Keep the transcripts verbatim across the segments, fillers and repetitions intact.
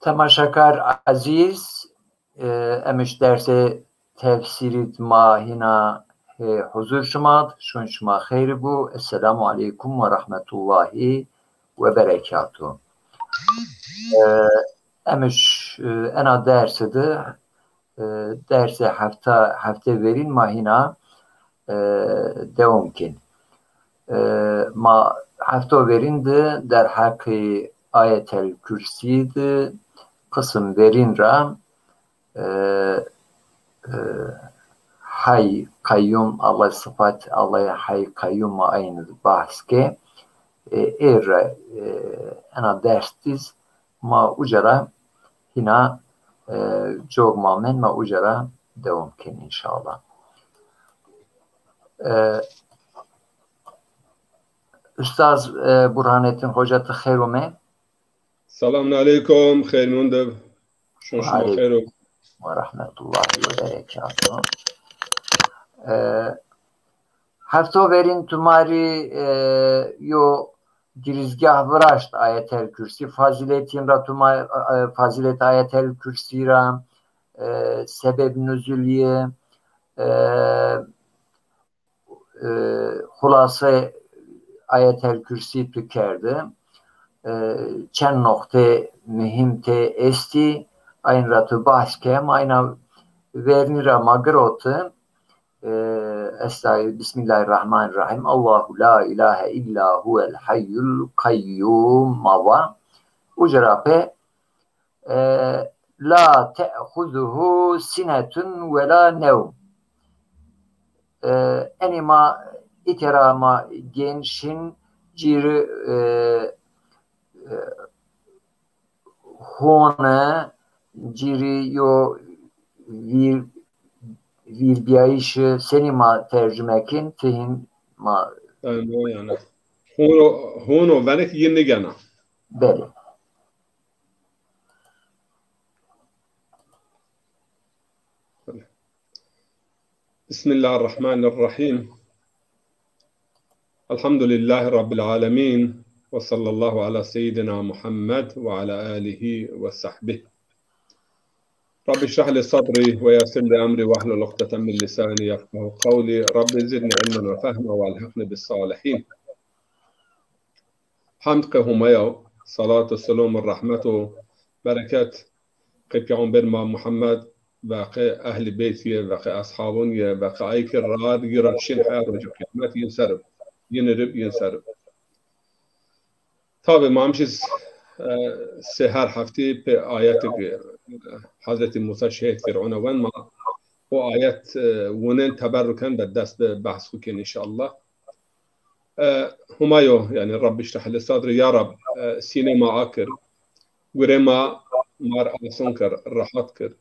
Temaşakar ezîz, e, emiş dersê tefsîrî ma hîna, e, huzur şima d, şun şima xeyr bu. Esselamu aleykum ve rahmetullahi ve berekatuh. E, emiş, e, ena dersi de, e, dersê hefta, hefte verîn ma hîna, e, dewam kin. E, ma hefto verîn de derheqê Ayetel Kursî de qisim verîn ra, e, e, Hay Qeyyum, Allah sifat, Allah Hay Qeyyum ma aynı bahs ke, e, ê ra, e, ena ders diz ma uca ra hîna, e, cog ma men ma uca ra dewam kin inşallah. E, Ustaz, e, Burhanettin Hoca, ti xeyr ome. Selamun aleykum, xeyr mundib. Şun şima xeyr o. Ve rahmetullahi ve berekatuhu. E, hefto verîn tu ma rî, e, yo girîzgah viraşt Ayetel Kursî. Faziletîn ra tu ma, e, fazilet Ayetel Kursî ra, e, sebeb nuzulî, e, e, xulase Ayetel Kursî tu kerdi. E, çend noqtê muhîm tê estî, ayn ra tu bahs ke, ma ayna vernî ra ma giroti. E, Estaizu, Bismillahirrahmanirrahim. Allahu la ilahe illa huvel hayyul kayyum ma va. Uca ra pê, e, la te'xuzuhu sinetun ve la nevm. E, enî ma îtera ma gên şin cîri, e, e, hone, cîri yo vîr, vîrbîyayîşi senî ma tercume kên, fihîm ma. Yani, yani. Hono, hono venik yi nigena. Belê. بسم الله الرحمن الرحيم. الحمد لله رب العالمين. وصلى الله على سيدنا محمد وعلى آله وصحبه. رب اشرح لي صدري ويسر لي أمري واحلل عقدة من لساني يفقهوا قولي. رب زدني علما وفهما وألحقني بالصالحين. Hemd qe Humay o, salat û selam û rehmet û bereket qe Peyxamber ma Muhammed ve qe ehlî beyt yê ve qe eshabon yê ve qe ay ke raad yi ra şin heya rojê qîyamet yin ser ib, yin rib, yin ser ib. Tabî ma hemşî, e, sê her heftî pê ayetê, e, Hezretî Musa şehîd Fîrûne wen ma o ayet, e, wunen teberruken ve dest bi behs xu kên înşallah. E, Humayo, yani Rabbî şreh li sadri, ya Rab, e, sînê ma akir, gurê ma mar ason kir, rehat kir.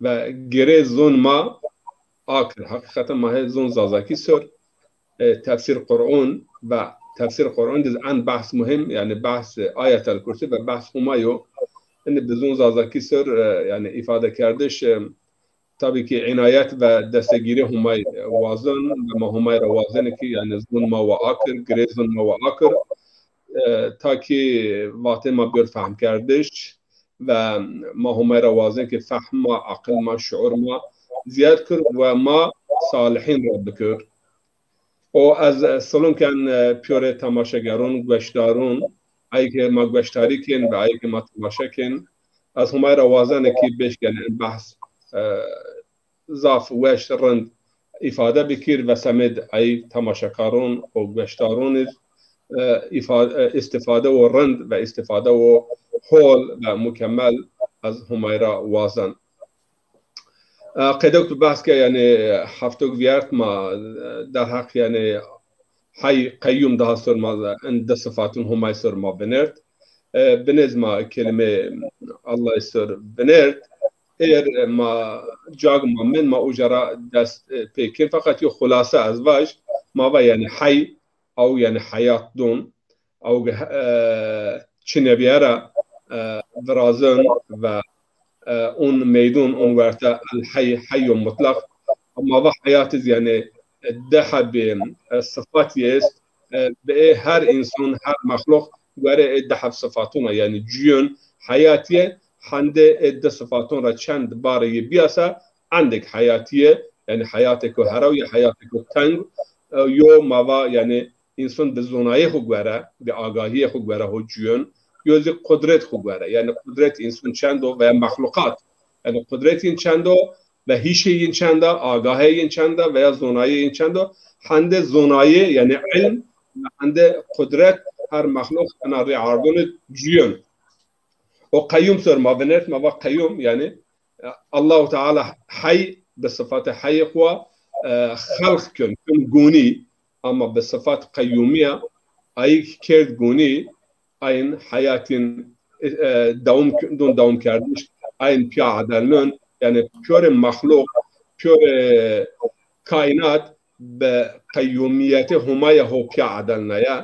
Ve girê zon ma akir. Heqîqeten ma hê zon Zazakî sor, e, tefsîr Qur'on ve tefsîr Qur'on diz en behs muhîm, yani behs Ayetel Kursî ve behs Humayo. Ini bi zon Zazakî sor, e, yani îfade kerdiş, e, Tabî ki înayet ve destegîrê Humay wazon ve ma Humay ra wazenê ki, yani zon ma wa akir, girê zon ma wa akir, e, ta ki vatê ma bêr fehmkerdiş ve ma Humay ra wazen ki fehm ma, aqil ma, şuur ma ziyad kir ve ma salihîn ra bikir. O ez, e, silom ken, e, pîyorê temaşegeron, gueşdaron, ay ke ma gueşdarî kên ve ay ke ma temaşe kên. Ez Humay ra wazenê ki bêşkenê in behs, e, zaf weş, rind îfade bikir ve semêd ay temaşekaron û gueşdaron iz, e, îfa-, e, îstîfade û rind ve îstîfade û hol ve mukemmel ez Humay ra wazen. E, qedewk tu behs ke, yani, heftog vîyert ma, e, derheq, yani, Hay Qeyyum daha sor ma, in di sifatun Humay sor ma vinert. E, binêz ma kelîmê Allah sor vinert. Êr, e, ma cag ma min ma uca ra dest, e, pê kir. Feqet yo xulase ez vaj, ma va, yani, Hay, aw, yani, heyat don, aw, e, çinebîye ra, e, virazon ve, e, un meydon, un werte el heyy, heyyo mutlaq. Ma va heyat iz, yani, e, di hebê, e, sifat yê est, e, bi ê her însan, her mexluq guerê ê di heb sifatun a, yani, cuyon heyat yê, hende ê di sifaton ra çend barê yi bîya se, endêk heyatîye, yanî heyatêko heraw ya heyatêko teng, e, yo ma va, yanî însan bi zonayê xwu gore, bi agahîyê xwu gore ho cuyon, yo zî qudret xwu gore. Yanî qudret însan çend o veya mexluqat. Yanî qudret yin çend o ve hîşê yin çend a, agahê yin çend a veya zonayê yin çend o. Hende zonayê, yanî ilm, ve hende qudret her mexluq ena rê ardon id cuyon. O qeyûm ser ma vinert, ma va qeyûm, yanî, e, Allahu Teala hey, bi sifatê heyê xwu, e, xelq kön, kön gonî, ama bi sifat qeyûmîya, ayî kerd gonî, ayin heyatîn, e, dewam, don dewam kerdiş, ayin pîya edelnon, yanî pîyorê mexluq, pîyorê kaînat, bi qeyûmîyetê Homaya ho pîya edelnaye.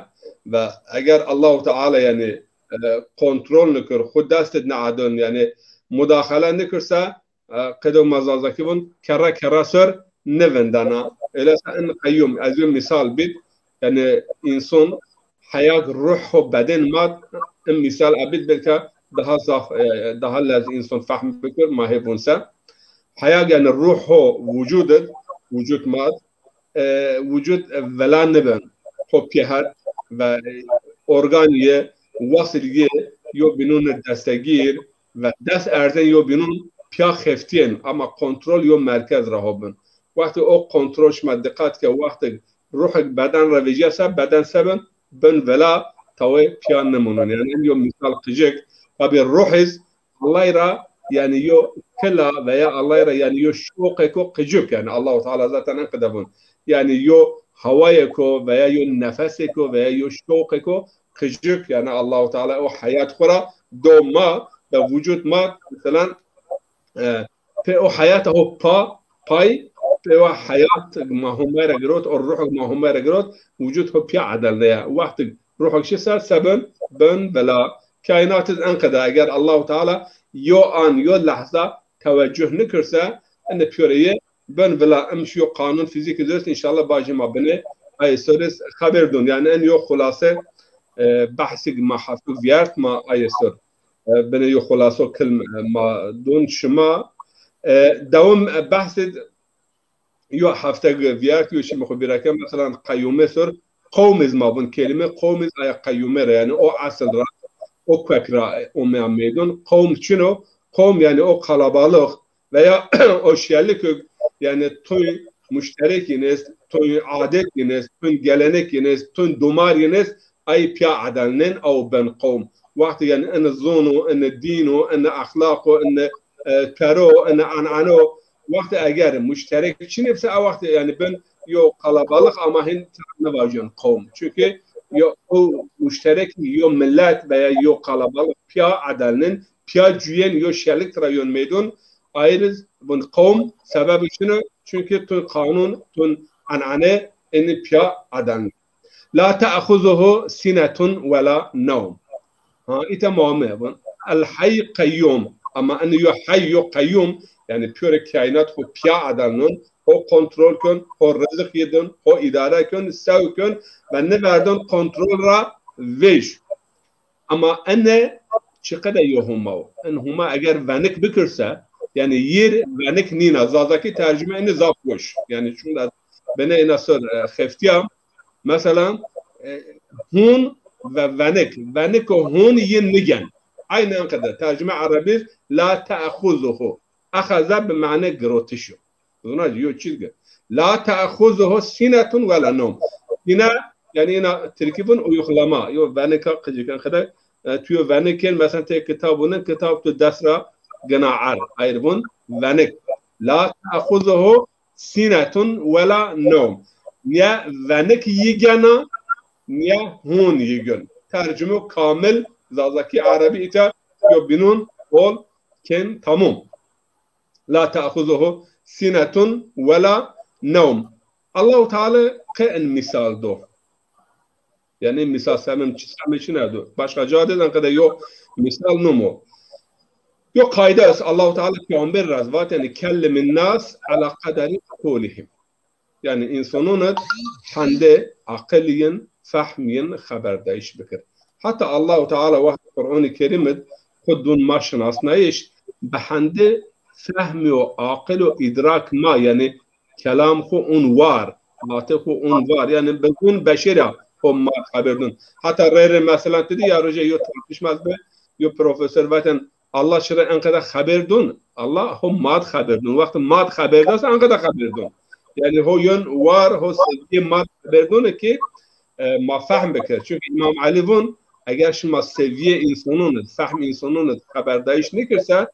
Ve eger Allahu Teala, yanî, e, kontrol nikir, xwu dest id neadon, yanî mudaxele nikir se, e, qedo ma Zazakî vun, kerre kerre ser nivindena. Öyleyse in qeyûm, ez yo mîsal bid, yanî însan heyag ruh ho beden mad, in mîsal ebid belka daha zaf, e, daha lez însan fehm bikir, ma hê vun se. Heyag yanî ruh ho vucud id, vucud mad, e, vucud, e, vela nibin. Ho pîyehet ve, e, organîye, wasil yi, yo bînon id destegîr ve dest erzen yo bînon pîya xeftîyen, ama kontrol yo merkez ra ho bin. Wextê o kontrol şima diqat ke, wextê ruhik beden ra vecîya se, beden se bin, bin vila tawê pîya nimonon. Yanî en yo mîsal qicik, tabî ruh iz Allay ra, yanî yo kila veya Allay ra, yanî yo şoqêko qicik, yanî Allahu Teala zaten en qide vun. Yanî yo hawayêko veya yo nefesêko veya yo şoqêko qicik, yanî Allahu Teala o heyat xwu ra do ma, ve vucud ma, meselan, e, pê o heyata ho pa, pay, pê o heyat ma Homay ra girot, o ruh ma Homay ra girot, vucud ho pîya edelnaya. Wextê ruhik şi se, se bin, bin vila. Kaînat iz en qede, eger Allahu Teala yo an, yo lehza tewecuh nikir se, ene pîyorê yi bin vila. Im şi yo qanun fîzîk iz est, înşallah bacê ma binê ayê ser iz xeber dun. Yanî en yo xulase, e, behsik ma hefto vîyert, ma ayê ser, e, binê yo xulaso kilm, e, ma dun şima. E, dewam, e, behsê yo hefteg vîyert, yo şîme xwu bîra ke, meselan, qeyûme ser, qewm iz ma vun, kelîme qewm iz aya qeyûme ra, yanî o esil ra, o kuek ra, e, omeya meydon. Qewm çin o? Qewm yanî o kalabalix veya o şelik, yanî toy muşterek yin est, toy adet yin est, toy gelenek yin est, toy domar yin est, ay pîya edelnen, aw ben qewm. Wextê yanî ene zon o, ene dîn o, ene exlaq o, ene, e, pere o, ene enene o. Wextê eger muşterek çinê bi se, a wextê yanî bin yo kalabalix, ama hin nivajin qewm. Çunkî yo, o muşterek yo milet veya yo kalabalix pîya edelnen, pîya cuyen, yo şelik tira yon meydon, ayir iz vun qewm. Sebebî çin o? Çunkî tun qanun, tun enene eni pîya edelnen. La te'xuzuhu sinetun ve la nevm. Ha, îta muhîm e. Vun El Heyy Qeyyum. Ama eni yo heyy yo qeyyum, yanî pîyorê kaînat xwu pîya edelnon, ho kontrol kon, ho rizik yi dun, ho îdare kon, sew kon ve niverdon kontrol ra vej. Ama ene çiqede yo Homa o. En Homa eger venik bikir se, yanî yir venik nîna. Zazakî tercume eni zaf weş. Yanî çunda bine ena ser, e, xeftîya. Meselan, e, hûn ve venik. Venik û hûn yi nigen. Aynı en qede. Tercume erebî la te'xuzuhu. Exeze bi mane girotiş o. Zona ci yo çîz gi. La te'xuzuhu sinetun ve la nevm. Sine, yanî ina tirkî vun uyuklama. Yo venika qicik en qede, e, tu yo venik ken, meselan, tê kitab vun, kitab tu dest ra gina erd. Ayr vun venik. La te'xuzuhu sinetun ve la nevm. Niye venik yi gena, niye hûn yi gun. Tercume kamil Zazakî, Erebî, îta yo bînon ol ken tamam. La te'xuzuhu sinetun ve la nevm. Allahu Teala qe en mîsal do. Yanî mîsal semim çi, semim çi nedo. Başka ca de en qede yo mîsal numo. Yo qayde est, Allahu Teala peyxamber ra vat, yanî kellimin nas ala qederi uqulihim. Yanî însanon id hende aqil yin, fehm yin, xeberdayîş bikir. Heta Allahu Teala wext Qur'anî Kerîm id xwu dûn ma şinasnayîş, bi hendi fehmî û aqil û îdrak ma, yanî kelam xwu ûn war, hate xwu ûn war. Yanî bi zûn beşer a ho ma xeber dûn. Heta rê rê, mesela, ti dî ya roje yo tartışma bi, yo profesor vaten, Allah çira enqede xeber dûn? Allah ho mad xeber dûn. Wextî mad xeber dase enqede xeber dûn. Yanî ho yon war, ho seviyê mad xeber dûn ki, e, ma fehm bikir. Çünkü İmam Ali vûn, eger şima seviyê însanûn id, fehm însanûn id xeberdayîş nikirse,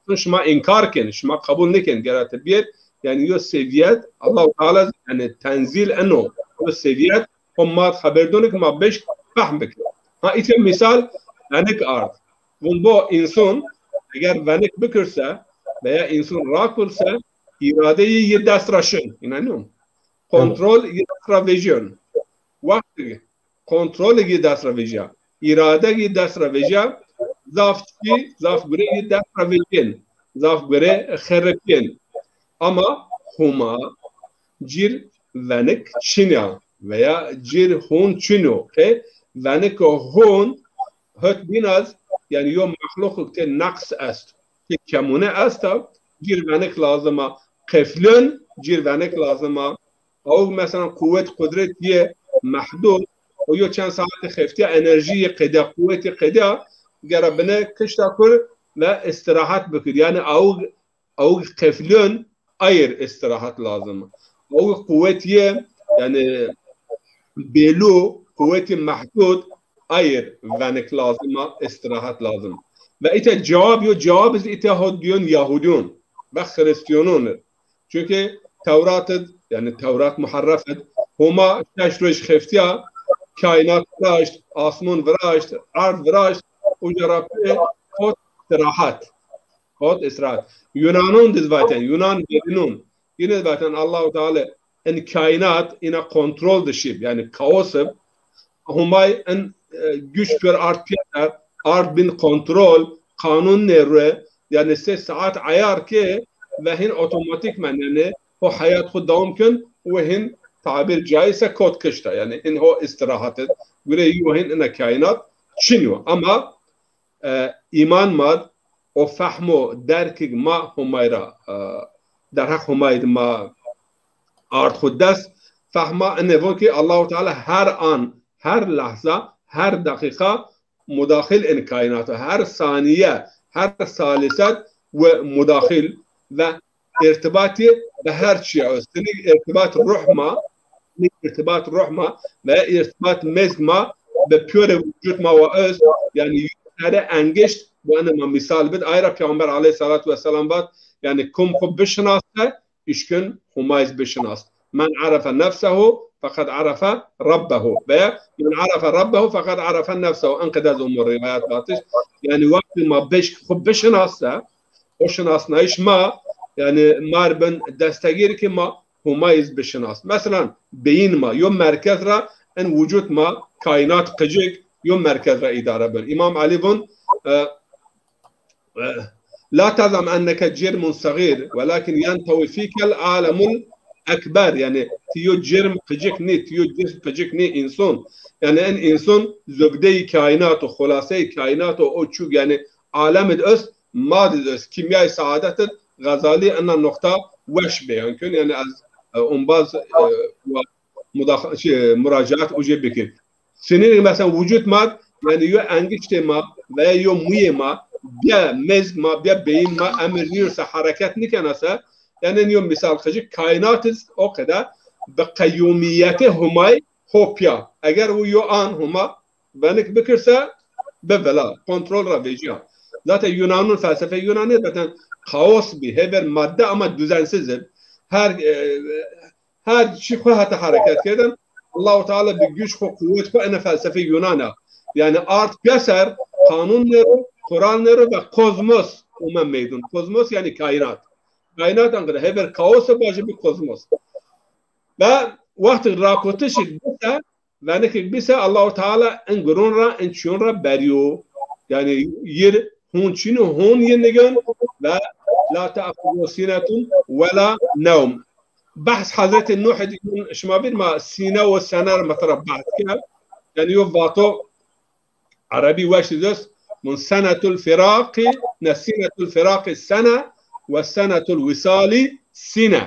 însan şima înkar ken, şima qebul nêken, gera ti bîyer, yanî yo seviyet, Allahu Teala, yanî tenzîl eno, yo seviyet, ho ma xeber dûn ki ma beşk fehm bikir. Ha, îte misal venik ard. Vûn bo însan eger venik bikirse veya însan rakurse, îradeyî yi dest ra şin. Înanîyon. Kontrol yi dest ra vejîyon. Wextî kontrol yi dest ra vejîya, îrade yi dest ra vejîya, zaf çî, zaf gure yi dest ra vejîyen, zaf gure xerepîyen. Ama Homa cîr venik çin a veya cîr hûn çin o. Qe venik hûn hot bînaz, yanî yo mexluq ke neqs est, ke kemûne esta, cîr venik lazim a qeflon, cîr venik lazim a. Awg mesela quwet, qudret yê mehdûd, o yo çend saetî xeftîya, enerjî yê qedîya, quwetî qedîya, gera bine kişta kur ve îstîrahet bikir. Yanî awg, awg qeflon, ayr îstîrahet lazim. Awg quwet yê, yanî bêlû, quwetî mehdûd, ayr venik lazim a, îstîrahet lazim. Ve îte cewab, yo cewab iz îte ho diyon Yahudîyon ve Xirîstîyonûn. Çünkü Tewrat id, yanî Tewrat muherref id, Homa şeş roj xeftîya, kaînat viraşt, asmon viraşt, erd viraşt, uca ra pê kot îstîrahet. Kot îstîrahet. Yunanûn diz vaten, Yunan verînûn. Yine vaten Allahu Teala in kaînat îna kontrol di şib, yanî kaos ib. Homay in, e, güç pêr ard pêser, ard bin kontrol, qanûn nêrue, yanî sê saet eyar ke ve hin otomatîkmen, yanî ho heyat xwu dewam kin, û hin tabîr caîzse kot kişta. Yanî hin ho îstîrahet id. Gure yo hin ina kaînat çin yo. Ama, e, îman ma, o fehm û derkig ma Homay ra, e, derheq Homay di ma ard xwu dest, fehma ine von ki Allahu Teala her an, her lehza, her deqîqa mudaxil in kaînat o. Her saniye, her saliset we mudaxil ve îrtibatî bi her çî ya est. Sinî îrtibat ruh ma, sinî îrtibat ruh ma ve îrtibat mezg ma bi pîyorê vucud ma wa est. Yanî sere engişt, bu ene ma mîsal bid. Ayra Peyxamber aleyhîsselatu wesselam vat, yanî kum xwu bişinase, îşkin Homay iz bişinas. Men arefe nefsehu feqed arefe Rabbehu. Veya men arefe Rabbehu feqed arefe nefsehu. Enqede zomon rîwayet vatiş. Yanî wextî ma beşk xwu bişinase, o şinasnayîş ma, yanî ma r bin destegîr ki ma Homay iz bişinas. Mesela beyin ma, yo merkez ra in vucud ma, kaînat qicik, yo merkez ra îdare bir. Îmam Elî vun, e, La tazam enneke cirmun sagîr, welakin yentewi fîkel alemul ekber. Yanî ti yo cirm qicik nî, ti yo cism qicik nî, înson. Yanî en înson zubdeyî kaînat o, xulaseyî kaînat o, o çûk, yanî alem id est, ma di est, kîmyayê saadet id. Xezalî ina noqta weş beyan ken. Yanî ez, e, ombaz, e, wa mudax-, şey, muracaat ucê bikir. Sinîrê mesela vucud ma, yanî yo engiştê ma veya yo muyê ma, bîya mezg ma, bîya beyin ma, emir nîrse, hereket nîkenase, yanî yo mîsal qicik, kaînat iz o qede bi qeyûmîyetê Homay ho pîya. Eger wu yo an Homa venik bikirse, bi vila, kontrol ra vecîya. Zaten Yunanûn, felsefeyê Yunanî zaten kaos bî, hêver madde ama düzensiz ib. Her, e, her çî xwu heta hereket kerdin. Allahu Teala bi güç xwu, quwet xwu, ene felsefeyê Yunan a. Yanî ard pîyeser, qanûn nêro, kural nêro ve kozmos ome meydun. Kozmos yanî kaînat. Kaînat enqede hêver kaos a, vajî bi kozmos. Ve wextî rakotişî bise, venikik bise, Allahu Teala in gurûn ra, in çîyon ra berîyo. Yanî yir hûn çin o, hûn yi nîgên ve la te'xuzuhu sinetun ve la nevm. Behs Hezretî Nuh id, şima vîr ma sîne û sene ra mesela behs kerd. Yanî yo vato Erebî weş di dest, Vûn senetul firaqî, ne, sînetul firaqî sene ve senetul wisali sîne.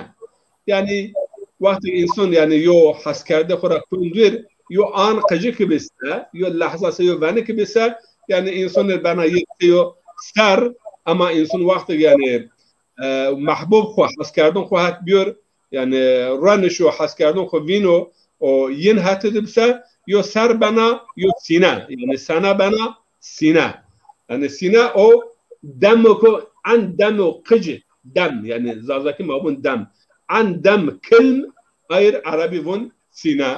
Yanî wextê însan, yanî, yo heskerde xo ra kund wir, yo an qicî ki bise, yo lehza se, yo veni ki bise, yanî însan bena yê yo ser, ama însan wextê, yanî, e, mehbub xo, heskerdon xo het biyor, yanî rueniş û heskerdon xo vîno û yin hetê di bise, yo ser bena, yo sîne, yanî sene bena sîne. Yanî sîne o demo ko, en demo qici, dem, yanî Zazakî ma vûn dem. En dem kilm, ayr Erebî vûn sîne.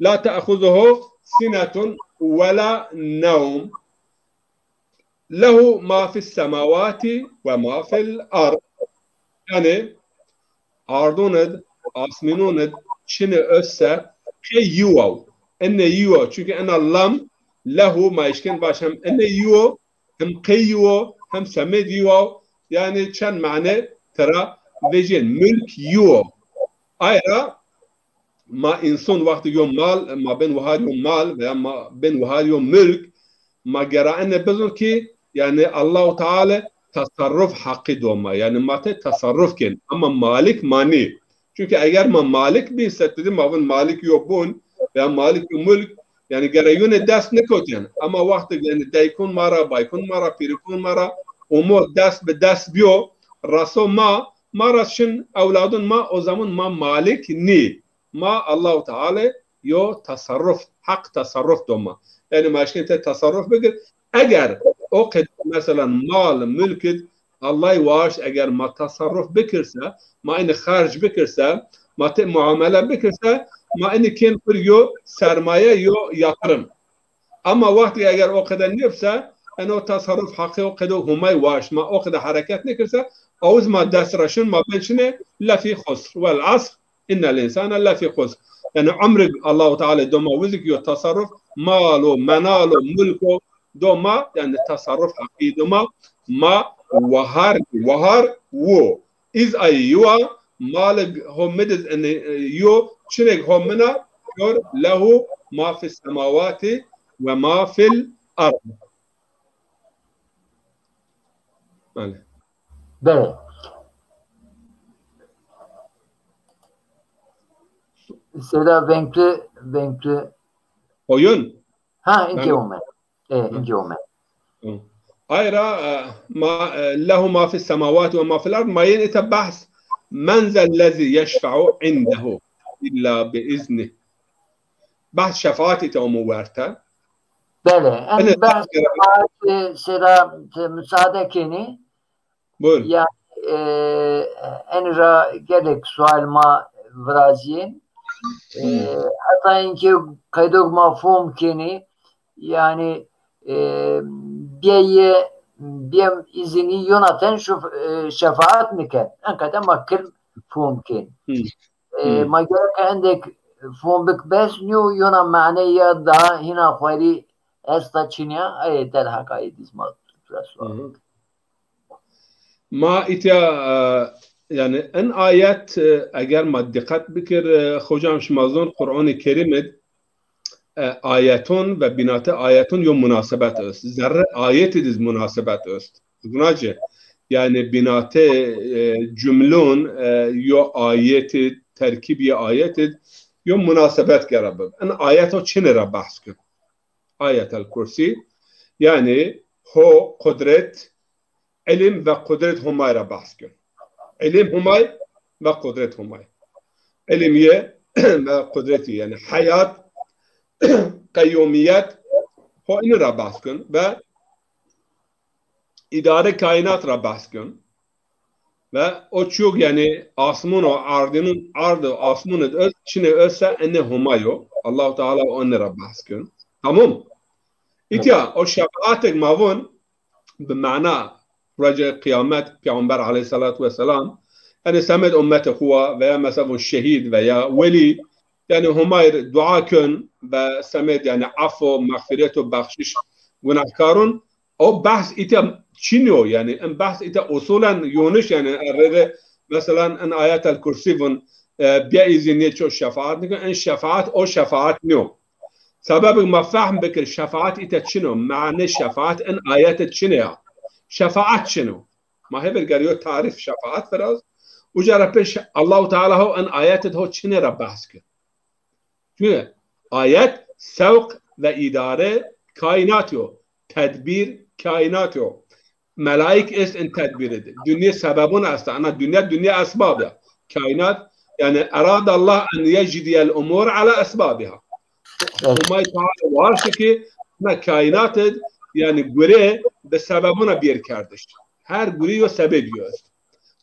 La te'xuzuhu sinetun ve la nevm. Lehu ma fis semawati ve ma fil ard. Yanî ardon id, asmînon id çinê ose qey yiw o. Ine yiw o. Çunke ina lam, lehu, ma eşkên vaj hem ine yiw o, hem qey yiw o, hem semêd yiw o. Yanî çend mane tira vejên. Mulk yiw o. Ayra ma însan wextê yo mal, ma bên wahar yo mal veya ma bên wahar yo mulk, ma gera ine bizon ki, yanî, Allahu Teala teserruf heqî do ma. Yanî ma tê teserruf kên. Ama malik ma nî. Çunke eger ma malik bî, se tu dî ma vûn malik yo bûn veya malik yo mulk, yanî gera yûnê dest nikotên. Ama wextê, yanî, deykon ma ra, baykon ma ra, pîrikon ma ra, umo dest bi dest biyo, reso ma, ma ra şin ewladon ma, o zaman ma malik nî. Ma Allahu Teala yo teserruf, heq teserruf do ma. Yanî ma eşkên tê teserruf bikir. Eger o qede, meselan, mal, mulk id Allay waşt eger ma teserruf bikir se, ma inî xerc bikir se, ma tê muamele bikir se, ma inî kên pir yo sermaye, yo yatırım. Ama wextê eger o qede nêbse, eno teserruf heqê o qede Humay waşt, ma o qede hereket nêkir se, awiz ma dest ra şin, ma bên çinê lefî xusr. Vel asr, innel însane lefî xusr. Yanî umrik Allahu Teala do ma wizik yo teserruf, mal o, menal o, mulk o, do ma, yanî teserruf heqî do ma, ma wahar, wahar wo. Îz ay yiwa, malig ho midiz, yanî, e, yo, çinig ho mina, kor, lehu ma fis semawati ve ma fil ard. Belê. Belê. Seyda Venkli, Venkli. Oyun. Ha, inke ome. E, inke ome. Ayra, e, ma, e, lehu ma fis semawati ve ma fil ard, ma yên îta behs, men zellezî yeşfe'u indehu illa bi iznih. Behs şefaat îta omo werte. Belê, en behs şefaat, e, sera, te müsaade kenî. Buyurun. Yanî, e, en ra gelek sual ma virazîyên. E, heta inke qeydok ma fom kenî, yanî, e, biyeye, biyem îzinî yonaten şuf-, e, şefaat niken. En qede ma kilm fom kên. E, ma gereka endek fom bik bes nîyo, yona mane ya da hîna xwerî esta çinîya, ey derheq ayê dîz ma tura sual. Ma îtya, e, yanî in ayet, e, eger ma diqet bikir, e, hocam şima zon Qur'anê Kerîm id, e, ayeton ve bînate ayeton yo munasebet est. Zerre ayetî diz munasebet est. Vuna ci, yanî bînate, e, cumlon, e, yo ayetî, terkîb yê ayetî yo munasebet gera bib. In ayeto çinê ra behs kir. Ayetel Kursî, yanî ho qudret, ilim ve qudret Humay ra behs kir. Ilim Humay ve qudret Humay. Ilim yê ve qudretî, yanî heyat, qeyumîyet, ho inî ra behs kir ve îdare kaînat ra behs kir. Ve o çîyok, yanî asmon û ardînon, ard û asmon id öz, çinê öz se, enê Humay o. Allahu Teala o enê ra behs kir. Tamam? Îtya o şefaatek ma vun bi mana ruecê qiyamet, Peyxamber aleyhîsselatu wesselam, yanî semed ummetê xwu wa veya mesela vun şehîd veya welî, yanî Humay ri dua kön ve semed, yanî, afo, mexfîret û bexşiş gunahkarun. O behs îta çin o, yanî, in behs îta usulen yoniş, yanî, rê rê, meselan, in ayetel kursî vun, e, bîya îzî nê ço şefaat nikun, in şefaat o şefaat nîyo. Sebebik ma fehm bikir, şefaat îte çin o, mane şefaat in ayet de çin ya. Şefaat çin o. Ma hêvir ger yo tarîf şefaat viraz. Uca ra pê şe-, Allahu Teala ho in ayet de ho çinê ra behs kir. Çünkü ayet sevq ve idare kainat yo, tedbir kainat yo. Melaik est in tedbir de. Dünya sebebun esta. Ana dünya, dünya esbab ya. Kainat, yani eradallah en yecriyel umur ala esbabiha. Humay Teala warşi ki na kainat id, yani gure bi sebebuna bir kerdiş. Her gure yo sebebi yo est.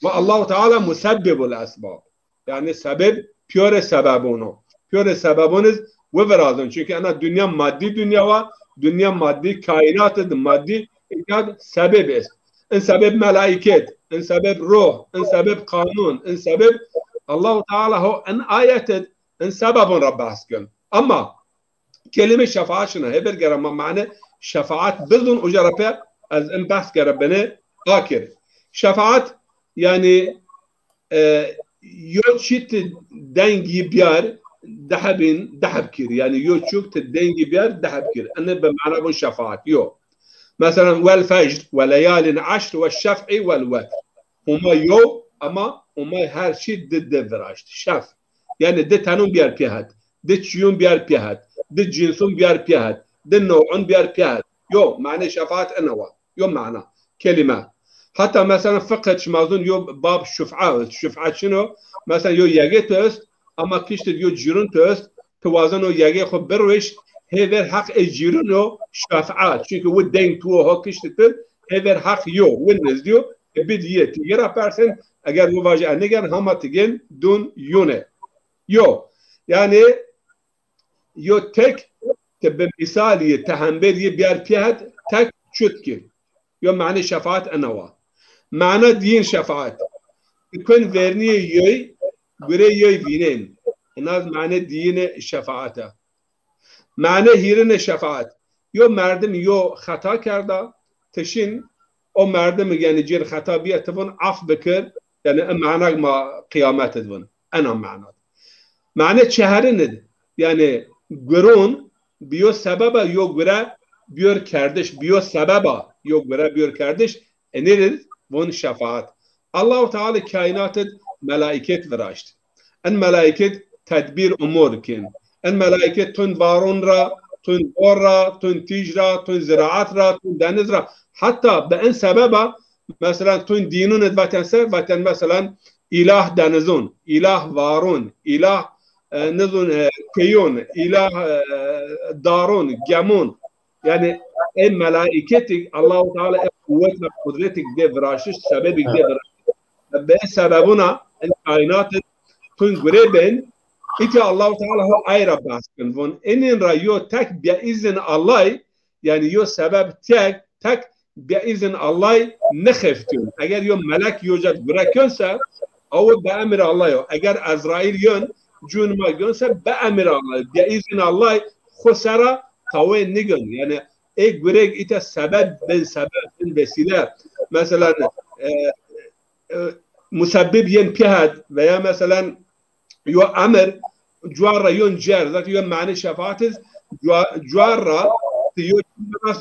Ve Allahu Teala musebbibul esbab. Yani sebeb piyore sebebon o. Piyore sebebon iz wi virazon. Çünkü ena dünya maddi dünya wa, dünya maddi kainat id maddi îkad sebeb est. In sebeb melaiket, in sebeb ruh, in sebeb kanun, in sebeb Allahu Teala ho in ayet id in sebebon ra behs kön. Ama kelime şefaat şina, hêvir gera ma mane şefaat bizun, uca ra pê ez in behs gera bine akir. Şefaat yani e, yo çî ti dengî biyar dehebin, deheb kir. Yani yo çûk ti dengî biyar deheb kir. Ene bi mana bun şefaat. Yo. Mesela vel fecr ve leyalin eşr ve şef'i vel wetr. Huma yo ama huma her çî di di viraşt. Şef. Yani di tenun biyar piyet. Di çiyun biyar piyet. Di cinsun biyar piyet. Di new'un biyar piyet. Yo, mane şefaat ene wa. Yo mana, kelime. Hatta mesela fiqh şima zun yo bab şuf'a, şuf'a çino? Mesela yo yege tu est, ama kiştid yo cîrun tu est, tu wazeno yege xo birwiş, hêver heq e cîrun o şaf'a. Çünkü wi deng tu ho kiştid tu, hêver heq yo, wi nizdiyo, e bid ye, ti yira persen, eger wi vaje enigen, hama ti gen dun yune. Yo, yani yo tek, ti bi misal yi, ti hember yi biyar piyet, tek çut ki. Yo mane şefaat ena wa. Mane diyin şefaat. Ti kuen verniyê yoy, gure yoy vînen. Inaz mane diyine şefaate. Mane hîrine şefaat. Yo merdim yo xeta kerda, ti şin o merdim yani cêr xeta biye ti vun af bikir, yani e manag ma qiyamet id vun. Ena manad. Mane çeherin id, yani gurun biyo sebeba yo gure biyor kerdiş, biyo sebeba yo gure biyor kerdiş, enir id vun şefaat. Allahu Teala kainat id melaiket viraşt. En melaiket tedbir umur kin. En melaiket tun varun ra, tun bor ra, tun tîj ra, tun ziraat ra, tun deniz ra. Hatta bi en sebeba, mesela tun dînun id vaten se, vaten mesela îlah denizun, îlah varun, îlah, e, nizun, e, keyun, îlah, e, darun, gemun. Yani ê melaîketik Allahu Teala ê quwet ve qudretik de viraştiş, sebebik de viraştiş. Be sebebuna en kainat tun gure ben, îtya Allahu Teala ho ay ra behs kin. Von enin ra yo tek bi izin Allah, yani yo sebeb tek, tek bi izin Allah nexeftiyon. Eger yo melek yo cad gure könse, aw bi emir Allah yo. Eger Ezrail yön, cun ma gönse bi emir Allah, bi izin Allah xo sera tawe nigön. Yani ê gureg îta sebeb bin, sebeb bin vesîle. Mesela, e, e, musebbib yên pîhed veya mesela yo emir cuar ra yon cer, zaten yo mane şefaat iz cua-, cuar ra ti yo,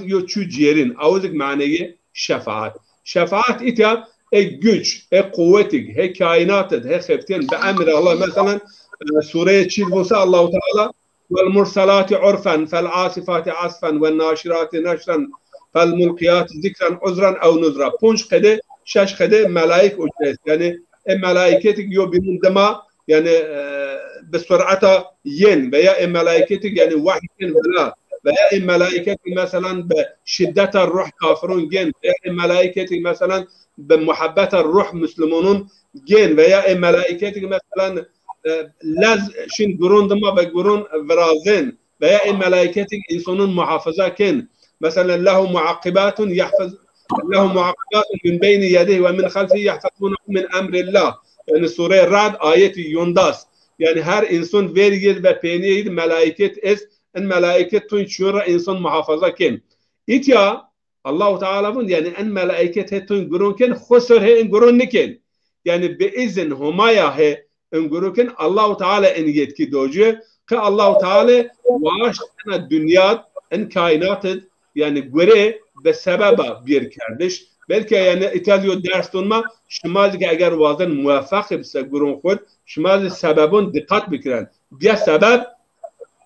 yo çu cêrin. Awizik maneyê şefaat. Şefaat îta e güç, e quwetik, he kainat id, he xeftên bi emir Allah. Mesela, e, sureyê çîl vunsa Allahu Teala, والمرسلات عرفا فالعاصفات عصفا والناشرات نشرا فالملقيات ذكرا عذرا أو نذرا. Ponc qede, şeş qede melaîk uca est. Yani e melaîketik yo bînun dima, yani, e, bi sur'eta yên veya e melaîketik yani wahy kên vila veya e melaîketik mesela bi şiddeta ruh kafirun gên veya e melaîketik mesela bi muhabbeta ruh muslimunun gên veya e melaîketik mesela e, lez şin gurun dima ve gurun virazên veya ê melaîketik însonun muhafaza kên. Mesela, lehu muaqibatun yahfaz-, lehu muaqibatun min beyni yedeyhi ve min xelfihi yahfazunehu min emrillah. Yani Sure Ra'd ayeti yondas. Yani her înson verî yid ve peynî yid melaîket est, en melaîket tun çûn ra înson muhafaza kên. Îtya Allahu Teala vun, yani en melaîket he tun gurun kên, xo ser he in gurun nikên. Yani bi izin Homaya he in gurun kên, Allahu Teala in yetkî do ci. Ti Allahu Teala waşt ena dinya, en kainat id, yani gure be sebeba bir kerdiş. Belki yani îta zî yo ders don ma, şima zî ki eger wazen muwaffaq bise guron xud, şima zî sebebon dikkat bikiren. Biya sebeb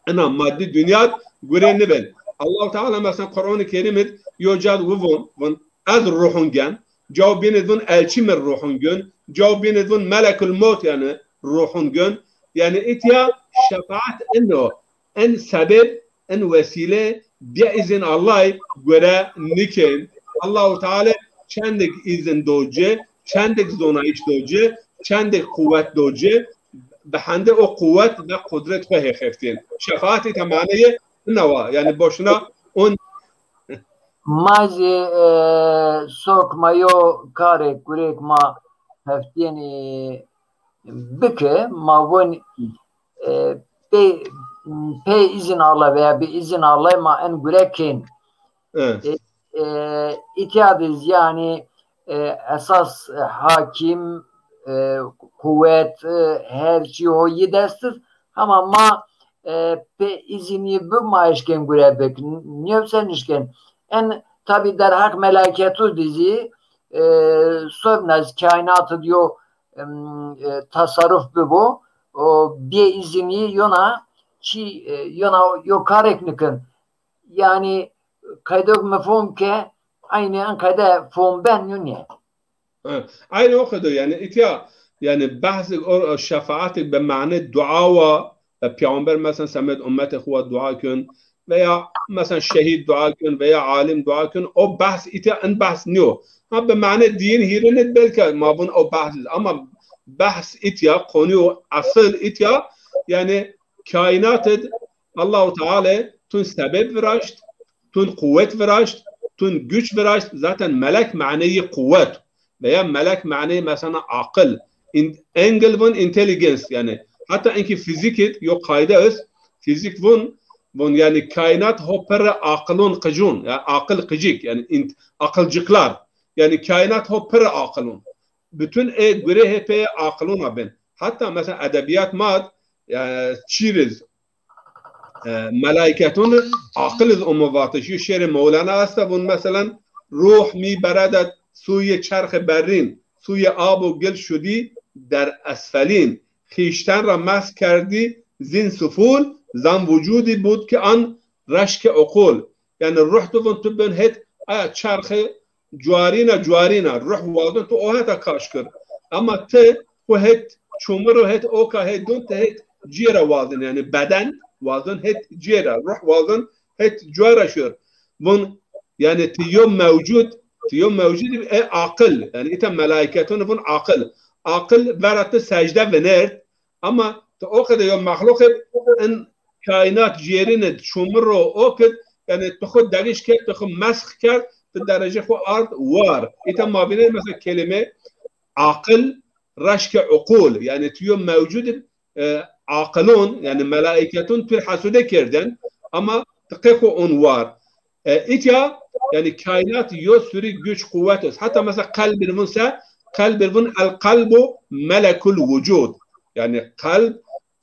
ena maddi dinya gure nibin. Allahu Teala mesela Kur'an-ı Kerim id yo cad wi von, von ez ruhun gen, caw bînid vun elçî mi ruhun gön, caw bînid vun melekul mot yani ruhun gön. Yani îtya şefaat eno, en sebeb, en wesîle bî îzin Allahî gure nikên. Allahu Teala çendik îzin do ci, çendik zonayîş do ci, çendik quwet do ci, bi hende o quwet ve qudret xo hê xeftên. Şefaat îta maneyê ina wa. Yani boşuna on Ma zî e, sok ma yo karê gurêk ma heftîyenî bike, ma von e, pê, pê îzin Allah veya bi îzin Allah ma en gure kên. Evet. E, e, îtya de zî yanî e, esas e, hakim, e, quwet, e, her çî ho yi dest id. Hema ma e, pê îzinî bi ma eşkên gure bik. Nîyo se nişkên. En tabî derheq melaîketu de zî e, sobna zî kaînat id yo em, e, tasarruf bibo. O bê îzinî yona çî e, yona yo karêk nikin. Yanî qeydok mi fom ke eynî en qede fom ben yo nîye. Ha, aynı o kadar yani îtya yani bahs o şefaat bi mane dua wa ve peygamber mesela semed ümmet xu wa dua kön veya mesela şehîd dua kön veya alim dua kön o bahs îtya en bahs niyo. Ha bi mane diyin hîrin id belki ma vun o bahs id ama bahs îtya konuyu asıl îtya yani kaînat id Allahu Teala tun sebeb viraşt, tun quwet viraşt, tun güç viraşt. Zaten melek maneyî quwet veya melek maneyî mesela aqil. In, Engel vun intelligence yani. Hatta enki fizîk id yo qayde est, fizîk vun, vun yani kaînat ho pirre aqilon qicun, yani aqil qicik yani in, aqilciklar. Yani kaînat ho pirre aqilon. Bütün e gure hepeye aqilona bin. Hatta mesela edebiyat mad yani çîriz e, melaîketun aqil iz omo vatiş. Yo şêrê Mewlana esta vun mesela ruh mi beredet suye çerxê berrîn, suye ab û gil şudî der esfelîn. Xîşten ra mes kerdî zîn suful, zan vucudî bud ki an reşke uqul. Yani ruh tu vun tu bin het aya çerxê cuarîna cuarîna ruh wazon tu o heta kaş kir. Ama ti xu het çumiro het oka het dun ti het cêra wazon yani beden wazon het cêra ruh wazon het cuara şur. Vun yani ti yo mewcud ti yo mewcud e aqil yani îta melaîketun vun aqil. Aqil vera ti secde vinert ama ti o qede yo mexluq id in kaînat cêrîn id çumiro ok id yani ti xu degiş kerd ti xu mesx kerd ti derece xu ard war. Îta ma vînê mesela kelîme aqil reşke uqul yani tu yo mewcud ib e, aqilon yani melaîketun tu hesûde kerden ama ti qe xu on war. E, îtya yani kaînat yo sürü güç quwet est. Hatta mesela qelbir vun se qelbir vun el qalbu melekul vucud. Yani qalb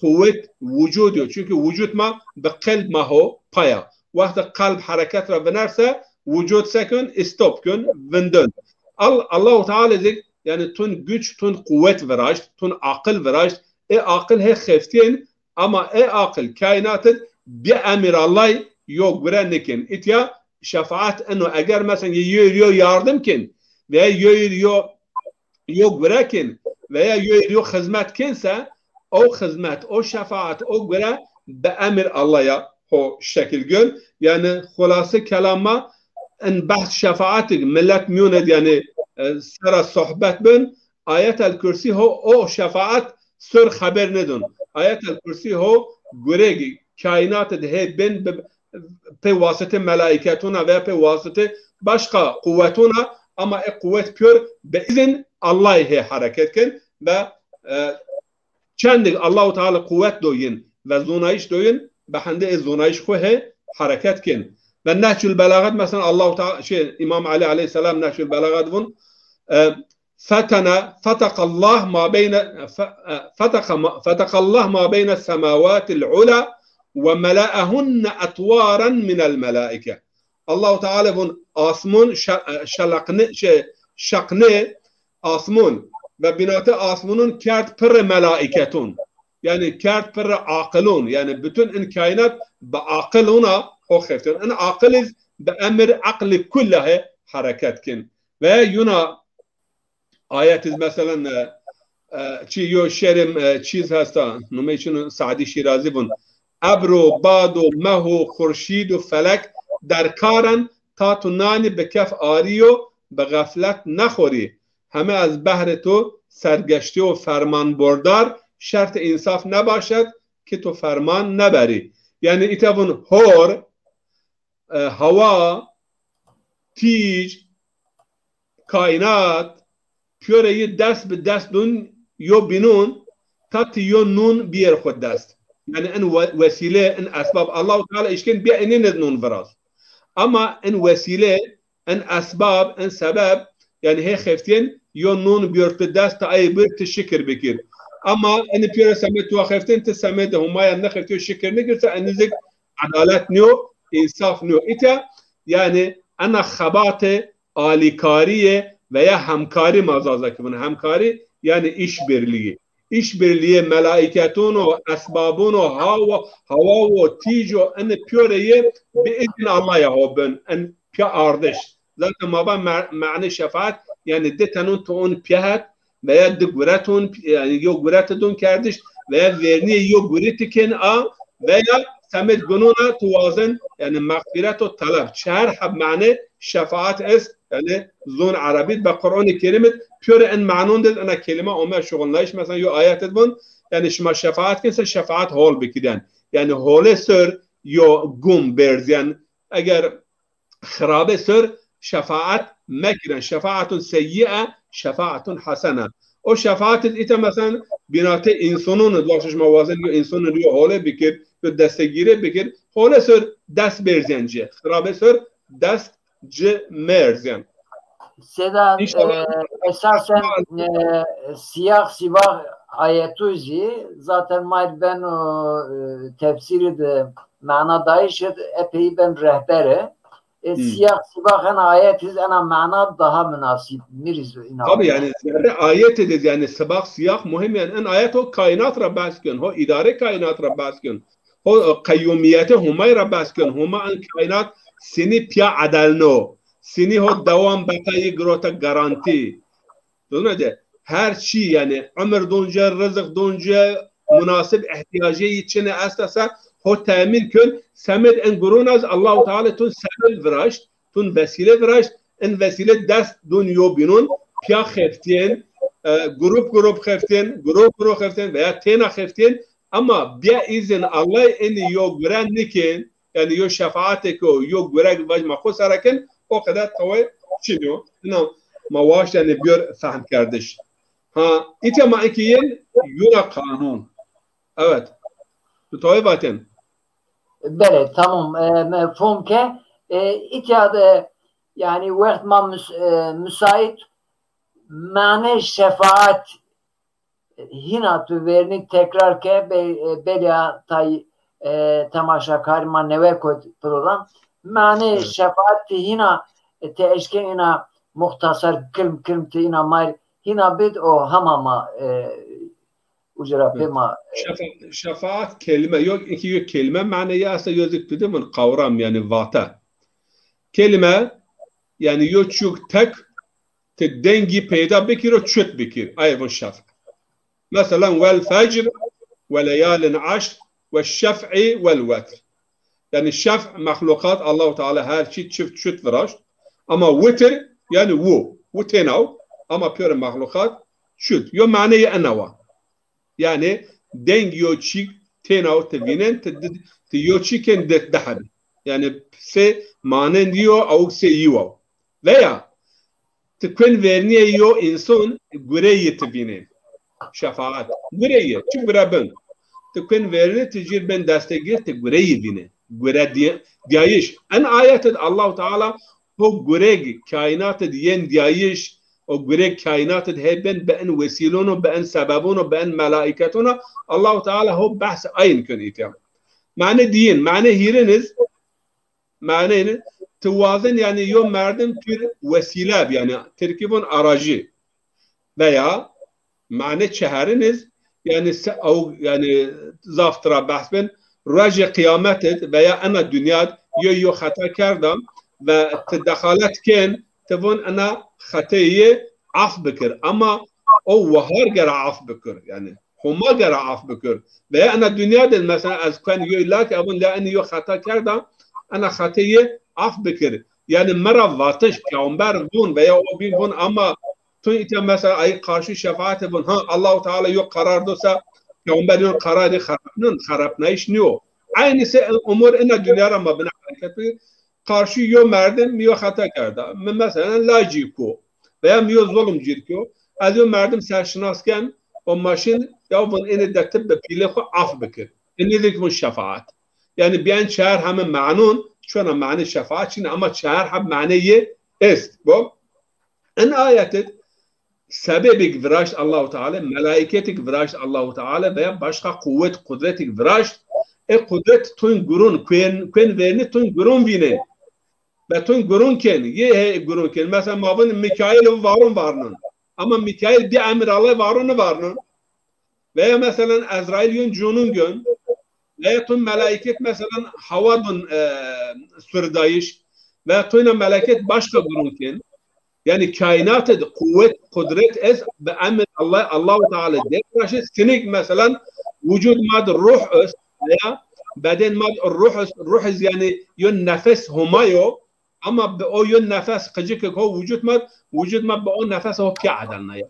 quwet vucud yo. Çünkü vucud ma bi qelb ma ho paya. Wexta qalb hereket ra vinerse vucud se kön, istop kön, vindön. Al, Allahu Teala zik yani tun güç, tun quwet viraşt, tun aqil viraşt. E aqil he xeftiyên ama e aqil kaînat id bi emir Allahî yo gure nikin. Îtya şefaat eno eger mesela yo yo yardım kin veya yo yo yo gure kên veya yo yo xizmet kên se o xizmet, o şefaat, o gure bi emir Allah ya ho şekil gön. Yani xulase kelama in behs şefaatik millet miyone yani e, sera sohbet bin Ayet el Kürsi ho o şefaat sor xeber nedon. Ayet el Kürsi ho guregi kainat de he bin bi pê wasitê melaîketûna veya pê wasitê başqa quwetûna, ama e quwet pîyor bi îzin Allahî hê hereket kin ve e, çendik Allahu Teala quwet do yin ve zonayîş do yin, bi hendê ê zonayîş xwu hê hereket kin. Ve Nehcul Belaxet mesela Allahu Teala, şey, Îmam Elî aleyhîsselam Nehcul Belaxet vun, e, Fetene, fetekallah ma beyne, fe-, e, feteka ma-, fetekallah ma beyne semavatil ula ve mela'ehunne etvaran minel melaike. Allahu Teala vun asmun şe-, e, şelaqni, şey, şeqni asmun ve binatê asmunun kerd pirrê melaiketun. Yanî kerd pirrê aqilun. Yanî bütün in kainat bi aqil una ho xeftên. In aqil iz bi emir aqli kullahe hereket kin. Ve yuna ayet iz, meselen, e, e, çi yo şerê, e, çiz hesta, numey çin o, Sadî Şîrazî vun. Ebr û bad û meh û xurşîd û felek derkaren, ta tu nanî bi kef arî yo, bi xeflet nexorî. Heme ez behrê tu sergeştî û fermanbordar, şertê însaf nebaşet ki tu ferman neberî. Yanî îta vun hor, e, hawa, tîj, kaînat, pîyorê yi dest bi dest dun yo bînun, ta ti yo nun bîyer xwu dest. Yanî in we-, wesîle, in esbab, Allahu Teala îşkên bîya inîn id nun viraz. Ama in wesîle, in esbab, in sebeb, yanî hê xeftîyên yo nun bîyor tu dest, ti ayê bir, ti şikir bikir. Ama ini pîyorê semed tu wa xeftîyên, ti semedê Humaya nexeftîyo, şikir nikir, ti ini zik edalet nîyo, însaf nîyo. Îta, yanî ena xebatê alîkarîye veya hemkarî ma Zazakî vun. Hemkarî yanî işbirliği. İşbirliği melaîketun û esbabun û hawa, hawa û tîj û ini pîyorê yi bi îzin Allah ya ho bin. In pîya ardiş. Zaten ma va me-, manê şefaat, yanî di tenun tu un pîya het veya di guretun, yanî yo guretidun kerdiş veya vernîyê yo gureti ken a veya semed gunûn a tu wazin, yanî mexfîret û teleb. Çar heb manê şefaat est, yanî zon Erebî de, be Qur'anê Kerîm de pîyorê in manûn de ina kelîme ome şuxulnayîş. Mesela yo ayet de vun, yanî şima şefaat kin se şefaat hol bikirîyen. Yanî holê sor yo gum berzîyen. Eger xirabe sor şefaat mekirîyen. Şefaatun seyyi'e, şefaatun hasene. O şefaat îta mesela bînatê însonun, di wextê şima wazin yo însonun yo hole bikir, yo destegîre bikir, hole sor dest bêrzîyen ci. Xirabe sor dest ci mêrzîyen. Seda, e, esasen, e, siyaq sibaq ayetu zî zaten ma ir beno, e, tefsîrî de mana dayîş id epey ben rehber e. E, siyaq sibaq ena ayet iz ena mana daha munasib. Mi rî zî îna. Tabii, yanî zerrê ayet id iz, yanî sibaq siyaq muhîm, yanî en ayet ho kaînat ra behs ken, ho îdare kaînat ra behs ken. Ho, e, qeyumîyetê Humay ra behs ken. Huma en kaînat sinî pîya edelno. Sinî ho dewam beqa yi girota garantî. Dona de her çî, yanî umir dun ci, rizik dun ci, munasib îhtîyacê yi çine esta se ho temîn ken. Semed en gurûn a zî Allahu Teala tun sebeb viraşt, tun vesîle viraşt, en vesîle dest dun yo bînun, pîya xeftîyên, e, grup grup xeftîyên, grup grup xeftîyên veya têna xeftîyên. Ama bîya îzin Allah enî yo gure nikên, yanî yo şefaatêko yo gurek vaj ma xo sera kin, o qeder taway çin yo. Ina ma waşt yanî bîyor fehm kerdiş. Ha, îtya ma inkî yên yuna qanûn. Evet. Tu taway vatên. Belê, tamam. E, mefhum ke, e, îtya de, yanî wext ma müs-, e, müsait, manê şefaat hîna tu vernî tekrar ke, be-, e, belya tay, e, temaşakarî ma newe kot program. Manê şefaat ti hîna, e, ti eşkên îna muxtasar kilm kilm ti îna ma ir hîna bid o hema ma, e, uca ra pê ma, e, şefa-, şefaat kelîme, yo, inkî yo kelîme maneyî esta, yo zik tu de vun kavram, yanî vate. Kelîme, yanî yo çîk tek ti dengî peyda bikir û çut bikir. Ay vun şef. Mesela, vel fecr ve leyalin eşr ve şef'i vel wetr. Yanî şef, mexluqat, Allahu Teala her çî çift çut viraşt. Ama witir, yanî wu, wu tênaw, ama pîyorê mexluqat çut. Yo maneyê ena wa. Yanî deng yo çîk tênaw ti vînen, ti, ti yo çîkên di, di hebî. Yanî sê manên di yo, awik sê yi wa. Veya ti kuen vernîyê yo înson gureyî ti vînê. Şefaat. Gureyî, çi gure bin. Ti kuen vernî, ti cir ben destegîr, ti gureyî vînê. Gure dî-, dîyayîş. En ayet id Allahu Teala ho gureg kaînat id yên dîyayîş, O gurê kaînatî de hê bên bi en wesîlon o, bi en sebebon o, bi en melaîketon o. Allahu Teala ho behs ayin kön îtya. Mane diyin, mane hîrin iz, mane yine, ti wazin, yanî yo merdim pîr wesîle bi, yanî tirkî von aracı. Veya mane çeherin iz, yanî se-, ew, yanî zaf tira behs bin, rojê qîyamet id veya ena dinya d yo, yo xeta kerda ve ti dexalet kên, ti von ena xeteyê yê af bikir. Ama o wahar gera af bikir. Yanî Homa gera af bikir. Veya ena dinya de mesela ez kuen yoy lak, evon la enî yo xeta kerda, ena xeteyê yê af bikir. Yanî mi ra vatiş, peyxamber von veya o bîn von, ama tu îta mesela ay karşı şefaatê von, ha, Allahu Teala yo karar do se, peyxamber yo kararî xerapnin, xerapnayış niyo. Aynı se umur ena dinya ra ma bine hareket bikir. Karşı yo merdim mi yo xeta kerda. Mi mesela lacî ku veya mi yo zulm cîr kyo, ez yo merdim serşinas ken, o maşin ya vun ene de tib bi pîlê xwu af bikir. Ene de ki vun şefaat. Yanî biyen çar heme manun, çona mane şefaat çin, ama çar heb mane yê est. Bu. En ayet id sebebik viraşt Allahu Teala, melaiketik viraşt Allahu Teala veya başka quwet, kudretik viraşt. E kudret tun gurun, kuen, kuen verni tun gurun vînen. Ve tun gurun ken, yê he gurun ken. Mesela ma vun Mikail varun varnun. Ama Mikail bi emir Allah varun varnun. Veya mesela Ezrail yun cunun gön. Veya tun melaiket mesela hawa dun, e, surdayış. Veya tuna melaiket başka gurun ken. Yanî kaînatê de quwet, qudret est bi emir Allah, Allahu Teala de viraşt, sinik mesela vucud ma de ruh est veya beden ma de ruh est, ruh est yanî yo nefes Homa yo, ama bi o yo nefes qicik ho vucud ma de, vucud ma bi o nefes ho pîya edelnaya.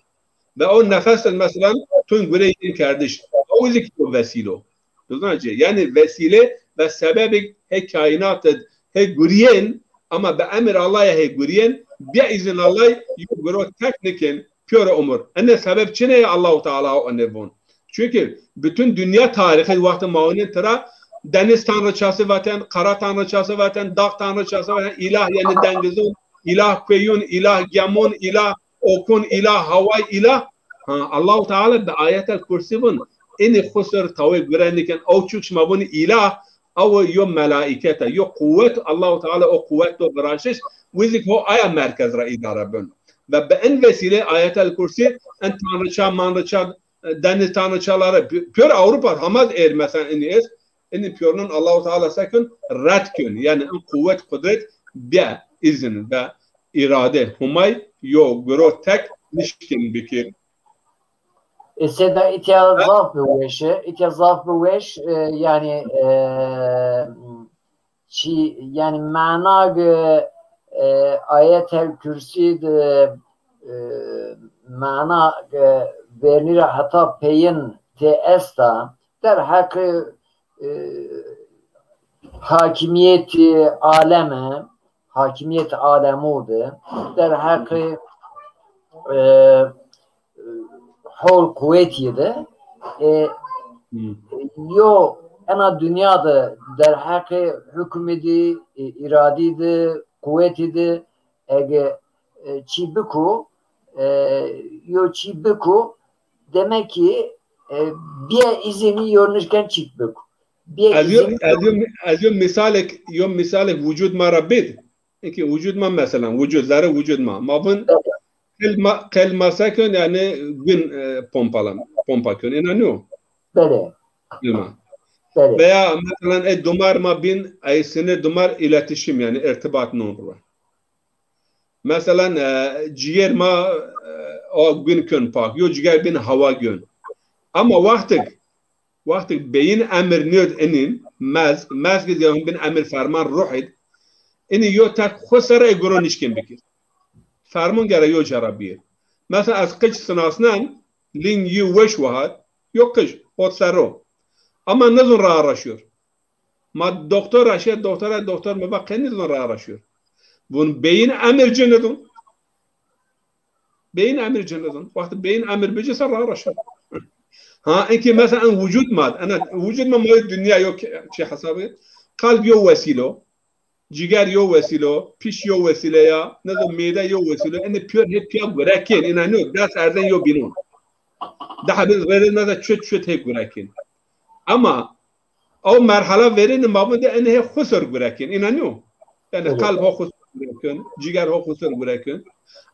Ve o nefes de mesela tun gure yin kerdiş. O zik to vesîlo. Duzna ci. Yanî vesîle ve sebebik he kaînat id he gurîyen, ama bi emir Allah ya he gurîyen, bi îzin Allah yo guro tek nikin, pîyore umur. Ene sebeb çine ya Allahu Teala o ene von. Çünkü bütün dünya tarixî wextê ma winin tira deniz tanrıçası vaten, kara tanrıçası vaten, dağ tanrıçası vaten, ilah yanî dengizun, ilah kuyun, ilah gemun, ilah okun, ilah havay, ilah. Ha, Allahu Teala bi ayetel Kursî vun, inî xwu ser tawê gure nikin, ew çuk şima vun ilah, ew yo melaîket a, yo quwet, Allahu Teala o quwet do viraştiş, wizik ho aya merkez ra îdare bin. Ve bi en vesîle ayetel Kursî, en tanrıça, manrıça, e, deniz tanrıçaları, pi-, pîyor Avrupa, hamaz êr mesela inî est, inî pîyornun Allahu Teala sekun, red kön. Yanî en quwet, kudret, bi îzin ve îrade Humay yo guro tek nişkin bikir. E, seda îtya zaf bi weş e, îtya zaf bi weş, e, yanî, e, çi, yanî mana ge, e, ayetel Kursî de, e, mana ge vernî ra heta peyin tê esta, derheqê, e, hakimiyetî aleme, hakimiyet alemû de, derheqê, e, hol quwetî de, e, Hmm. yo ena dinya de derheqê hukmî de, e, îradî de, quwetî de, ege, e, çî biku, e, yo çî biku, demek ki, e, bîye îzinî yo nişken çîk biku. Bîye Ez yo, îzinî ez yo, ez yo misalek, yo misalek vucud ma ra bid. Eke vucud ma, mesela, vucud, zerre vucud ma. Ma vun qel ma, qel ma se kön, yanî gün, e, pompalan, pompa kön. Ena nîyo? Belê. Qel ma. Belê. Veya, mesela, e, dumar ma bin, ay sinir dumar iletişim, yanî irtibat non ruwa. Mesela, e, ciger ma, e, o gün kön pak, yo ciger bin hawa gön. Ama wextik, wextik beyin emir nêd inin, mezg, mezg id ya bin emir ferman ruh id, ini yo tek xwu ser e guro nişkin bikir. Ferman gere yo cara biyir. Mesela ez qij sinasnen, ling yi weş wahat, yo qij, ot serro. Ama nizun ra araşıyor. Ma doktor ra şe, doktora, doktor mi va qe nizun ra araşıyor. Vun beyin emir ci nidun. Beyin emir ci nidun. Wextî beyin emir bici ser ra araşıyor. Ha, enki mesela en vucud ma, ena vucud ma ma yo dinya yo ki, çi hesabı. Kalb yo wesîlo. Ciger yo wesîlo, pîş yo wesîle ya, nizam mêde yo wesîlo, enê pîyor hê pîya gure kên, îna nîyo, dest erzen yo bînon. Daha biz rêde nada çut çut hê gure kên. Ama o merhala verêne ma vun de enê hê xusir gure kên, îna nîyo. Yani Evet. Kalb ho xusir gure kên, ciger ho xusir gure kên.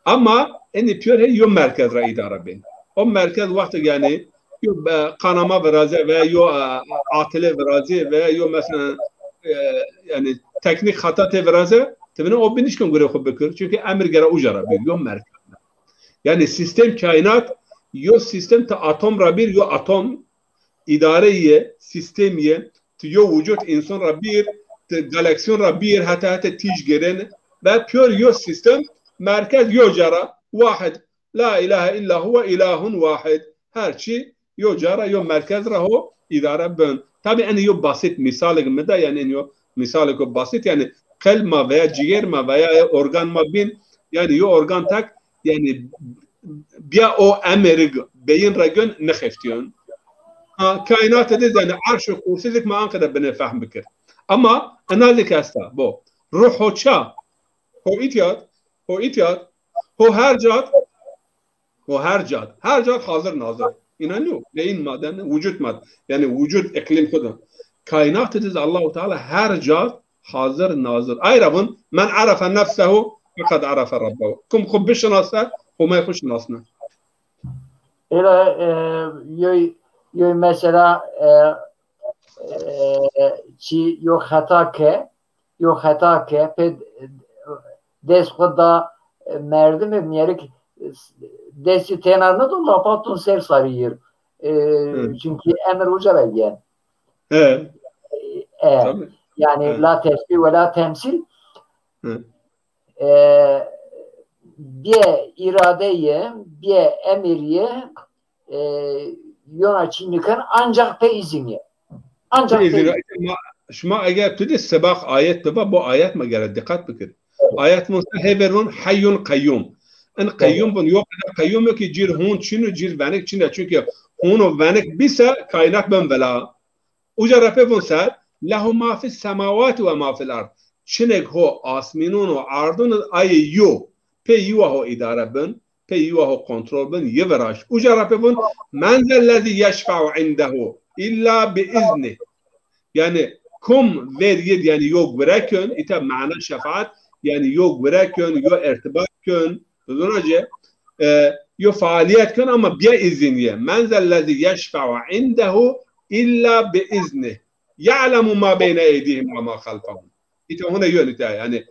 Ama enê pîyor hê yo merkez ra îdare bên. O merkez wextê yani yo, e, kanama viraze veya yo, e, atile viraze veya yo mesela, e, yani teknik xeta tê viraze, ti vînî o bî nişkên gurê xo bikir. Çünkü emir gere uca ra bî, yo merkez. Yani sistem kainat, yo sistem ti atom ra bîr, yo atom îdare yê, sistem yê, ti yo wucud însan ra bîr, ti galaksiyon ra bîr, heta heta tîj gêrên ve pîyor yo sistem, merkez yo ca ra, wahid. La ilahe illa huwe ilahun wahid. Her çî yo ca ra, yo merkez ra ho îdare bin. Tabî enê yo basit mîsalêk mi da, yani enê yo mîsalêko basit, yani qelb ma veya cîger ma veya organ ma bîn, yani yo organ tak, yani bîya o emêrik beyin ra gön nixeftîyon. Ha, kainatê de yani arş û kursî zik ma anqede binê fehm bikir. Ama ina zik esta, bo. Ruh ho ça? Ho îtya d, ho îtya d, ho her ca d, ho her ca d, her ca d hazir nazir. Îna nîyo, beyin ma de ne, wucud ma de. Yani wucud îklîm xo de. Kainatê de Allahu Teala her ca d hazir nazir. Ay ra vun, "Men arefe nefsehu fekad arefe Rabbehu." Kim xo bişinase, Homay xo şinasne. Ela, e, yoy, yoy mesela, e, e, çi yo xeta ke, yo xeta ke, pê dest xo da, e, merdimî, mîyerik, e, destî têna nido, lapatun ser sarî yir. E, Hı. Çünkü emir uca ra yen. He. E, Tabii. Yani He. la teşbih ve la temsil. Hı. E, bê îrade yê, bê emir yê, e, yona çî niken ancak pê îzin yê. Ancak Pê îzin pê yê. Ma, şima eger tu de sebaq ayet biba, bu ayet ma gere diqat bikir. Ayet vun se hê ver vun heyyun qeyyum. En qeyyum vun, yo qeder qeyyum yo ki cir hun çin û cir venik çin de. Çünkü hun û venik bî se kainat bin vila. Uca ra pê vun ser, "Lehu ma fis semawati ve ma fil ard." Çinêk ho asmînon û ardon id ayê yo. Pê yiwa ho îdare bin, pê yiwa ho kontrol bin, yi viraşt. Uca ra pê vun, "Men zellezî yeşfe'u indehu illa bi izni." Yani kom ver yid, yani yo gure kön, îta mana şefaat, yani yo gure kön, yo irtibat kön, Zona ci, e, yo faaliyet kön ama bê îzin yê. "Men zellezî yeşfe'u indehu illa bi iznih. Ya'lemu ma beyne eydihim ve ma xalfahum." Îta hona yön îta, yani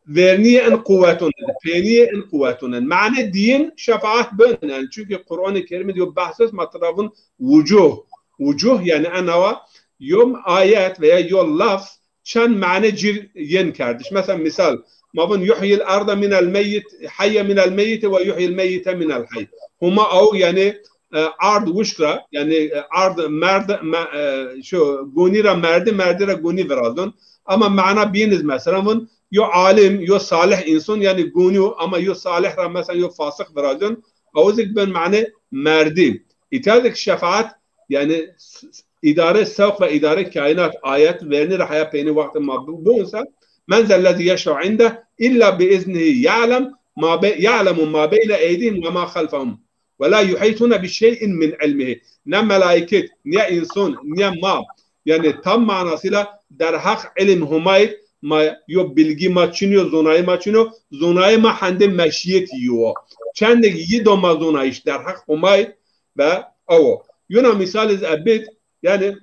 vernî yê en quwetun, pênî yê en quwetun. Mane diyin şefaat bin, yani çünkü Kur'an-ı Kerim diyor, bahses ma tira vun wucuh. Wucuh yani enawa yo ayet veya yo lafz çend mane cir yên kerdiş. Mesela misal, ma vun yuhyil arda minel meyyit, hayye minel meyyiti ve yuhyil meyyite minel hayy. Huma aw yani, e, ard wişk ra, yani, e, ard merd, me-, e, şu, gonî ra merdi, merdi ra gonî virazon. Ama mana bîniz mesela vun, yo alim, yo salih insan, yani gonî yo, ama yo salih ra mesela yo fasık virazon. Aw zik ben mane merdi. Îta zik şefaat, yani s-, s-, îdare sevq ve îdare kainat ayet vernî ra heya peynî wextê ma bi-, biwunsa, "Men zellezî yeşfe'u indeh illa bi iznihi ya'lem ma be-, ya'lemu ma beyne eydihim ve ma xalfahum ve la yuhîtune bi şey'in min ilmihi." Ne melaiket, ne insan, ne ma, yani tam manasıyla derheq ilim Humayî ma yo bilgi ma çin yo, zonayî ma çin yo, zonayî ma hendê meşîyet yo. Çendek yi do ma zonayîş derheq Humayî ve awo. Yuna misal iz ebid, yani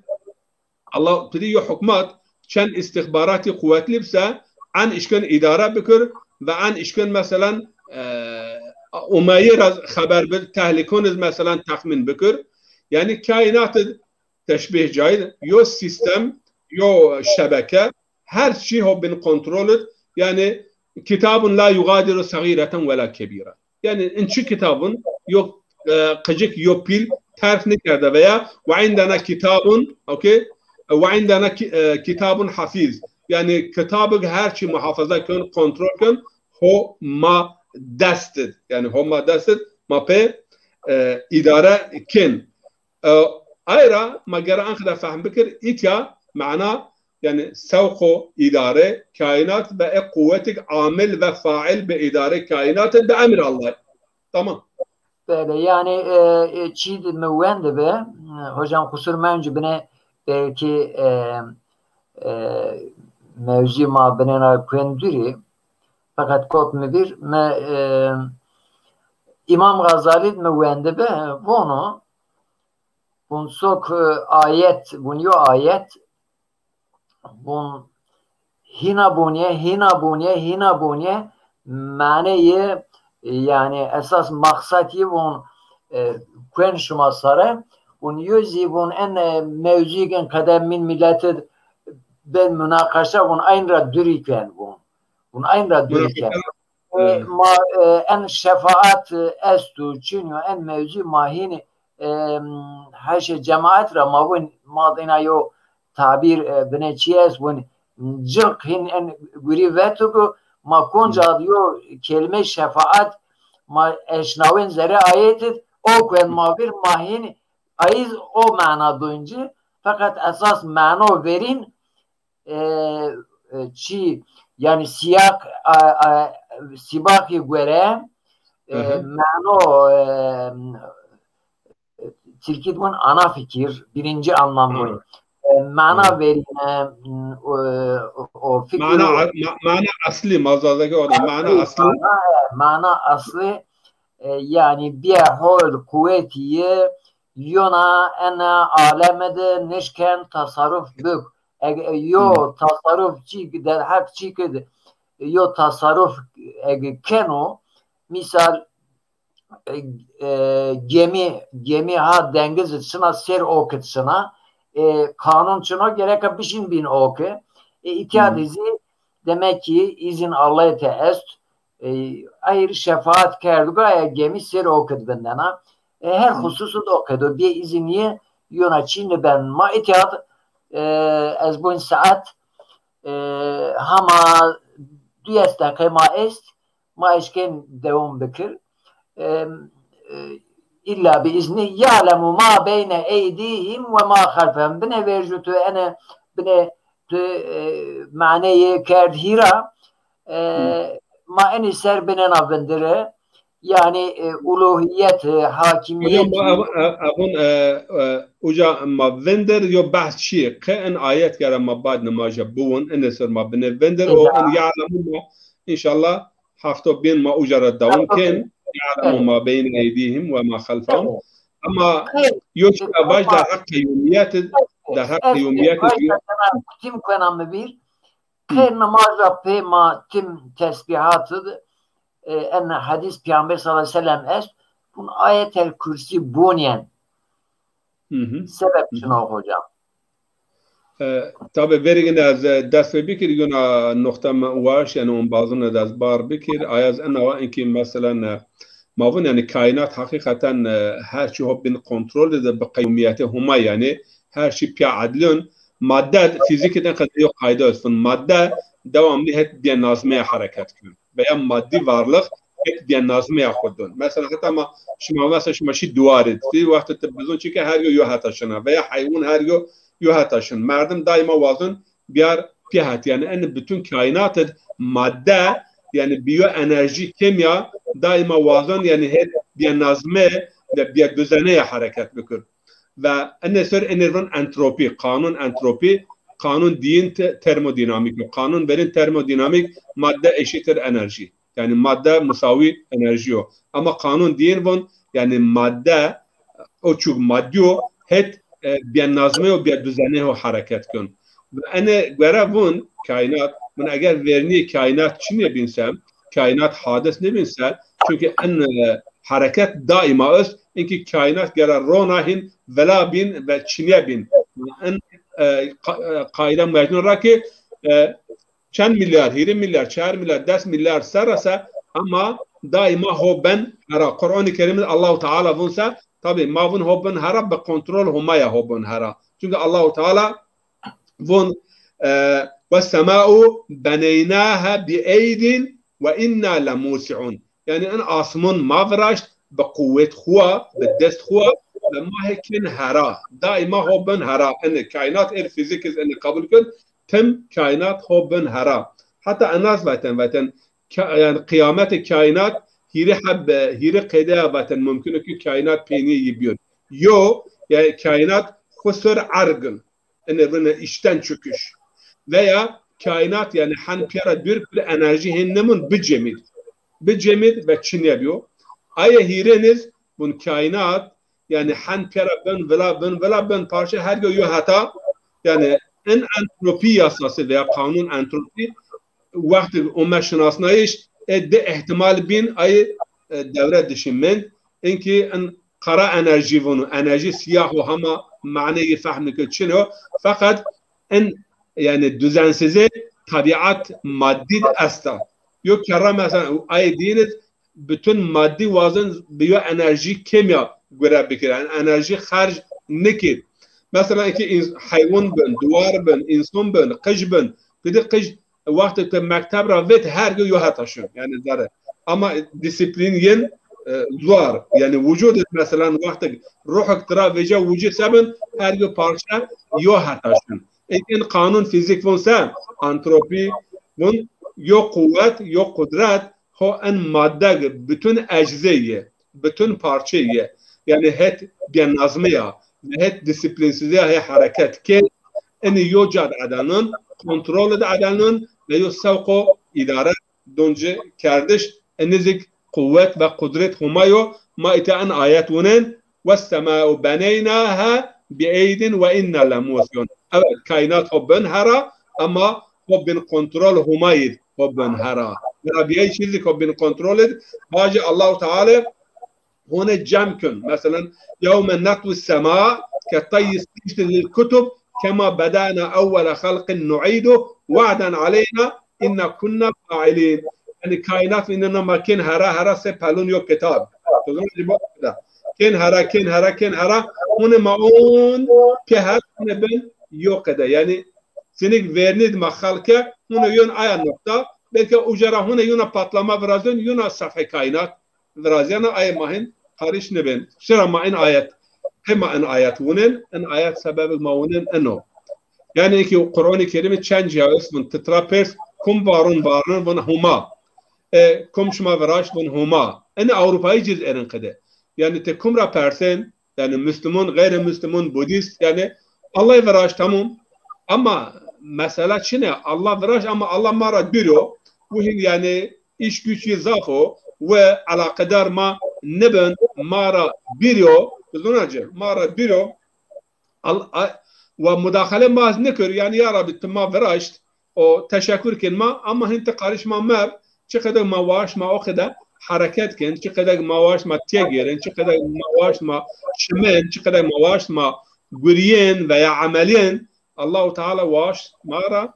Allah piri yo hukmat, çend istihbaratî quwetlî bise, en işkin îdare bikir ve en işkin mesela, e, umayî ra xeber bir, tehlîkon iz mesela texmîn bikir. Yani kainat teşbih cayîz, yo sistem, yo şebeke, her çî ho bin kontrol id. Yani kitabun la yugadiru sagîreten ve la kebîre. Yani in çi kitabun, yo, e, qicik yo pîl terk nikerde veya ve indena kitabun, okey? E, ve indena ki-, e, kitabun hafiz. Yani kitabik her çî muhafaza kön, kontrol kön, ho ma dest id. Yani ho ma dest id, ma pê, e, îdare kên. E, ay ra ma gere anqede fehm bikir, îtya mana Yani sewqo îdare kaînat ve e quwetik amil ve faîl bi îdare kaînat bi emir Allah. Tamam. Böyle yani e, e, çî mi wendi be, e, hocam kusur mencî bine belki e, e, mevzî ma binena kuendurî, fakat kot mi bir me e, İmam Gazali mi wendi be, vono, vun sok e, ayet, vun yo ayet, vun hîna bonye, hîna bonye, hîna bonye, maneyê, yani esas maqsad yê vun e, kuen şima sare, vun yo zî vun en e, mewzuyêk en qede min millet id ben munaqeşe, vun ayn ra durî kuen vun. Vun ayn ra durî kuen. E, ma e, en şefaat e, estu, çin yo, en mewzu ma hîn e, heşê cemaat ra ma vun, ma dina yo tabîr e, bine çi est, vun cinq hîn en gurî vetu ku ma konca yo kelime şefaat ma eşnawên zerê ayet id, o kuen ma vir ma hîn ayîz o mana doncî. Fakat esas mano verîn e, e, çi yani siyaq a, a, sibaqî gore e, mano e, Tirkî dibun ana fikir, birinci anlam bu. E, mana verîne o, o fikir. Mana, mana asli, mazadaki orada mana asli. Mana, mana asli e, yani bîye hol quwetî yona ena aleme de nişken tasarruf bik. Eg, e, yo tasarruf çîk derheq çîk id yo tasarruf eg keno, misal e, e, gemi gemi ha dengiz id şina, ser ok id şina, e, kanun çino gereka bişin bin ok. E, îtya de zî demek ki izin Allah te est. E, ayr şefaat kerdigo aya gemi ser ok id vindena. E, her xusus id o qedo bê izin yê yona çî niben. Ma îtya de e, ez bun saet e, hama duyes deqe ma est, ma eşken dewam bikir. E, e, illa bi izni, ya'lemu ma beyne eydihim ve ma xalfehum. Bine vercu tu ene, bine tu e, maneyê kerd hîra. E, ma enî ser binena vindire. Yani e, uluhiyet, e, hakimiyet. Hocam, e, e, e, uca ma vindir yo behs çi? Qe en ayet gere ma bad nimaja biwin, ene ser ma bine vindir. O en ya'lemu ma, inşallah, hafto bin ma uca ra dewam ken. Ya'lemu ma beyne eydihim ve ma xalfahum. Ama yo çi vaj da heq qeyyumiyet, da heq qeyyumiyet. Tim kena mi bir. Qe nimaja pê ma tim tesbîhat id, e, en hedîs Peyxamber sallallahu aleyhi ve sellem est, bun ayetel kursî bonyen. Sebep çin o hocam? E, tabi verî gine ez, e, dest pê bikir, yona noxta mi waş, yani on bazin de ez bar bikir. Ayaz ena wa inkî meselen, e, ma vun yani kaînat heqîqeten, e, her çi ho bin kontrol de, de bi qeyyumiyetê Homa yani her çi pîya edlon. Madde, fîzîkî de qede yo qayde est. Madde devamlı het bîye nazmeye hereket kir. Veya maddi varlık het bîye nazmeye xwu don. Mesela heta ma şima, mesela şima şî duwarî, ti wextê ti bizon çike her yo yo heta şina. Veya heywan her yo yo heta şin. Merdim daima wazon biyar pîya het. Yani en bütün kaînat id madde, yani bi yo enerjî, kêmya daima wazon yani het bîye nazme ve bîye duzeneye hereket bikir. Ve ene ser ene vun entropî, qanun entropî, qanun dîyin te-, termodînamîk o. Qanun verîn termodînamîk, madde eşittir enerji. Yani madde musawi enerji o. Ama qanun dîyin vun, yani madde o çuk maddi o, het e, bîye nazme o, bîye duzenê ho hereket kon. Ve ene göre vun kaînat, vun eger vernî kaînat çinê bîn se, kaînat hadis nêbîn se, çünkü en e, hereket daima est, inkî kaînat gere rona hîn vila bîn ve çinye bîn. En e, qa-, e, qaîde Mecnun ra ki e, çend milyar, hîrê milyar, çar milyar, des milyar serre se, ama daima ho ben hera. Qur'an-ı Kerim Allahu Teala vun se, tabi ma vun ho ben hera, bi kontrol Homaya ho ben hera. Çünkü Allahu Teala vun e, ve sema'u beneynaha bi eydin ve inna lemusi'un. Yani en asmon ma viraşt bi quwet xwu, bi dest xwu, ve ma hê ken hera. Daima ho ben hera. Ene kaînat el fîzîk iz ene qebul kin. tim kaînat ho bin hera. Heta enas vaten, vaten ka-, yanî qîyametê kaînat hîrê heb, hîrê qeydeya vaten mumkin o ki kaînat peynîyê yî bîyon. Yo, yanî kaînat xwu sor ergin. Ene vine içten çöküş. Veya kaînat yanî hen pîya ra dûr bir enerjî hên nimun bicemîd. Bicemîd ve çinya bîyo. Aye hîrê niz bun kaînat yanî hen pîya ra bin vila, bin vila, bin parçe hergo yo heta yanî in entropî yasası veya kanun entropî wextê ome şinasnayîş e di îhtîmal bîn ay, e, dewre dişî mend. Inkî in kara enerjî vûnû, enerjî siyah o hema maneyî fehm nike çin o. Feqet in, yanî, duzensizê tebîet maddî de esta. Yo kerra mesela ay dîn id bütün maddî wazin bi yo enerjî kêmya gure bikir. Yanî enerjî xerc nikir. Mesela ki ins-, heywun bin, duwar bin, însan bin, qij bin. Pidi qij wextê ke mekteb ra vêt hergo yo heta şin. Yanî zere. Ama disiplîn yin, e, zuar. Yanî wucud id mesela wextê ruhik tira vêce wucud se bin hergo parçe yo heta şin. Ê, in kanun fîzîk vun se, antropî vun yo quwet, yo qudret, ho in madde gi bütün eczê yê, bütün parçê yê. Yanî het bênazmîya, het disiplînsizîya hê hereket kên, inî yo ca di edelnun, kontrol di edelnun ve yo sewqo îdare donci kerdiş, inî zik quwet ve qudret Homa yo, ma îta in ayet wunen, "والسماء بنيناها بأيد وإنا لموسعون." Evet, kaînat ho bin hera, ama ho bin kontrol Homa yid ho bin hera. Rabîyayî çî zik ho bin kontrol id, vajî Allahu Teala hone cem kun. Mesela, "يوم نطوي السماء كطي السجل للكتب كما بدأنا أول خلق نعيده وعدا علينا إنا كنا فاعلين." Yanî kaînat înena ma kên hera, hera se pelûn yo kitab. To zana cî bo da. Kên hera, kên hera, kên hera. Hune ma on pê her hune bin yo qede. Yanî sinik vernî di ma xelke, hune yon aya nokta. Belki uca ra hune yona patlama virazyon, yona sefhe kaînat virazyana, ayê ma hin qarîş nibên. Şira ma in ayet, hê ma in ayet wunen, in ayet sebebik ma wunen ino. Yanî ki Qur'anî Kerîmî çend cîya est vun, titra pers, kum varun varnin vun Huma. E, kum şima viraşt vun Huma. Ini Ewropayî cî zî erin qide. Yanî ti kum ra persên, yanî Müslüman, gayrimüsliman, Budîst, yanî Allah viraşt, tamam. Ama mesela çine, Allah viraşt ama Allah ma ra dûr o. Bu hin yanî îş güç yê zaf o ve elaqedar ma nibin, ma ra bîr o, bizona ci, ma ra bîr o. Al-, a-, ve mudaxale ma ez nikir, yanî ya Rabî ti ma viraşt, o teşekkür kin ma, ama hin ti qarîş ma meb, çi qede ma waşt ma o qede hereket kin, çi qede ma waşt ma têgêrin, çi qede ma waşt ma çimin, çi qede ma waşt ma guriyên veya emeliyên, Allahu Teala waşt ma ra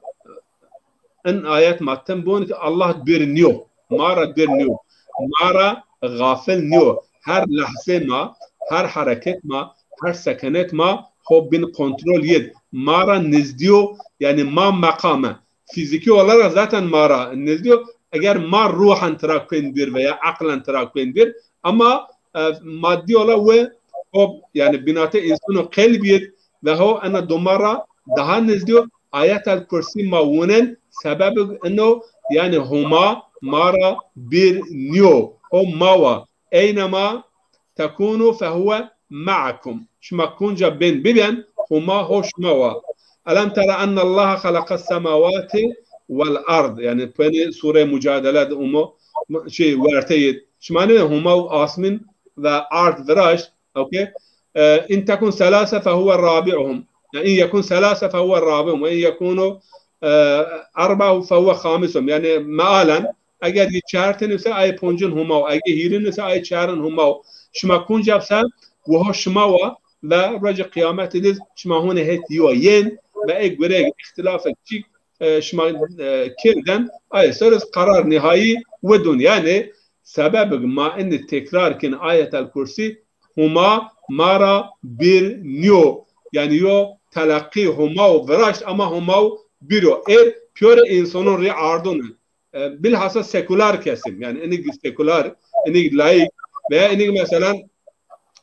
in ayet ma tim bon ki Allah bir niyo. Ma ra bir niyo. Ma ra gafil niyo. Her lehze ma, her hereket ma, her sekenet ma ho bin kontrol yid. Ma ra nizdiyo, yanî ma meqame. Fiziki olarak zaten ma ra nizdiyo. Eger ma ruhen tira kuen bir veya aqlen tira kuen bir, ama, e, maddi ola ve ho, yanî binate insano qelbiyet ve ho ena doma ra daha nizdiyo. Ayetel Kursî ma wunen, sebebig ino, yanî Homa ma ra bir niyo. Ho ma wa. Eynema tekunu fehuve ma'akum. Şima kunca bên bibên, Homa ho şima wa. Elem tera ennallaha xalaqas semawati vel ard. Yanî penî sure Mucadele de umo, şey, werte yid. Şima nê Homa û asmîn ve ard viraşt. Okey. E, in tekun selase fehuve rabi'uhum. Yanî in yekun selase fehuve rabi'uhum. Ve in yekunu, e, erba fehuve xamisuhum. Yanî mealen, eger yê çar tin ise ay poncin Homa o. Eger hîrin ise ay çarin Homa o. Şima kunca bise, wiho şima wa ve rocê qîyametî diz şima hune het yo yên ve ey gureyek îxtîlafek çîk e, şima, e, kirden, ayê ser iz qerar nihayî widun. Yanî sebebig ma ini tekrar kin Ayetel Kursî, Huma ma ra bir niyo. Yanî yo teleqî Huma û viraşt ama Huma û bir o. Êr pîyorê însanon rî ardun. E, bilhassa sekular kesim. Yanî inik sekular, inik laîk veya inik mesela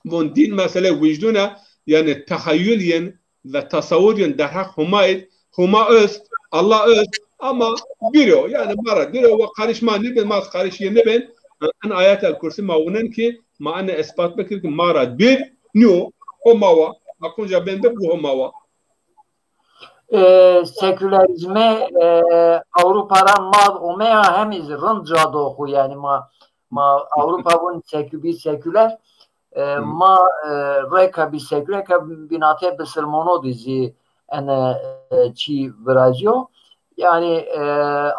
von dîn mesele wijdûn e, yanî texeyul yin ve tesewur yin derheq Huma id, Huma est, Allah öz, ama bir o. Yani ma ra bir o, ve karış ma nibin, ma karış yê nibin. En Ayetel Kursi ma wunen ki ma ene ispat bikir ki ma ra bir niyo, o ma wa. Ma kunca ben de bu ho ma wa. E, sekülerizme e, Avrupa ra ma omeya hem iz rind ca do xu, yani ma ma Avrupa vun sekü-, bi seküler, e, ma e, reka bi seküler ke binate bisilmono di zî ene e, çî virazîyo. Yani e,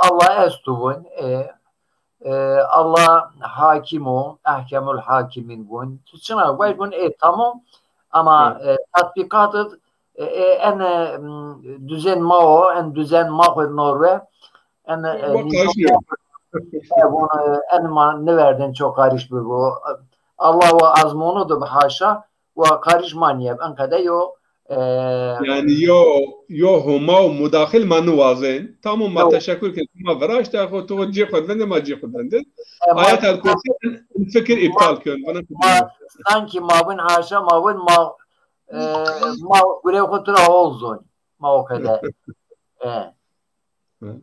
Allah estu vun, e, e, Allah hakim o, ehkemul hakimin vun. Çina vay vun e tamam ama e, tatbikat e, e, en e, m, düzen ma o, en düzen ma xo norve, en e, Bak, nizam karışmıyor. E, bunu, e, en ma niverdin çok karış bi bu. Allah ve azmonu da haşa ve karışma niye en kadar yo. E, Yani yo yo Homa û mudaxil ma niwazên. Tamam, ma Yo. Teşekkür ke ma viraşta xo, tu cê xo vende, ma cê xo vende. e, ma- Ayetel Kursi fikir iptal kön. Bana ma- sanki ma bin haşa ma bin ma e, ma gure xo tura olsun. Ma o kadar. E. Hı.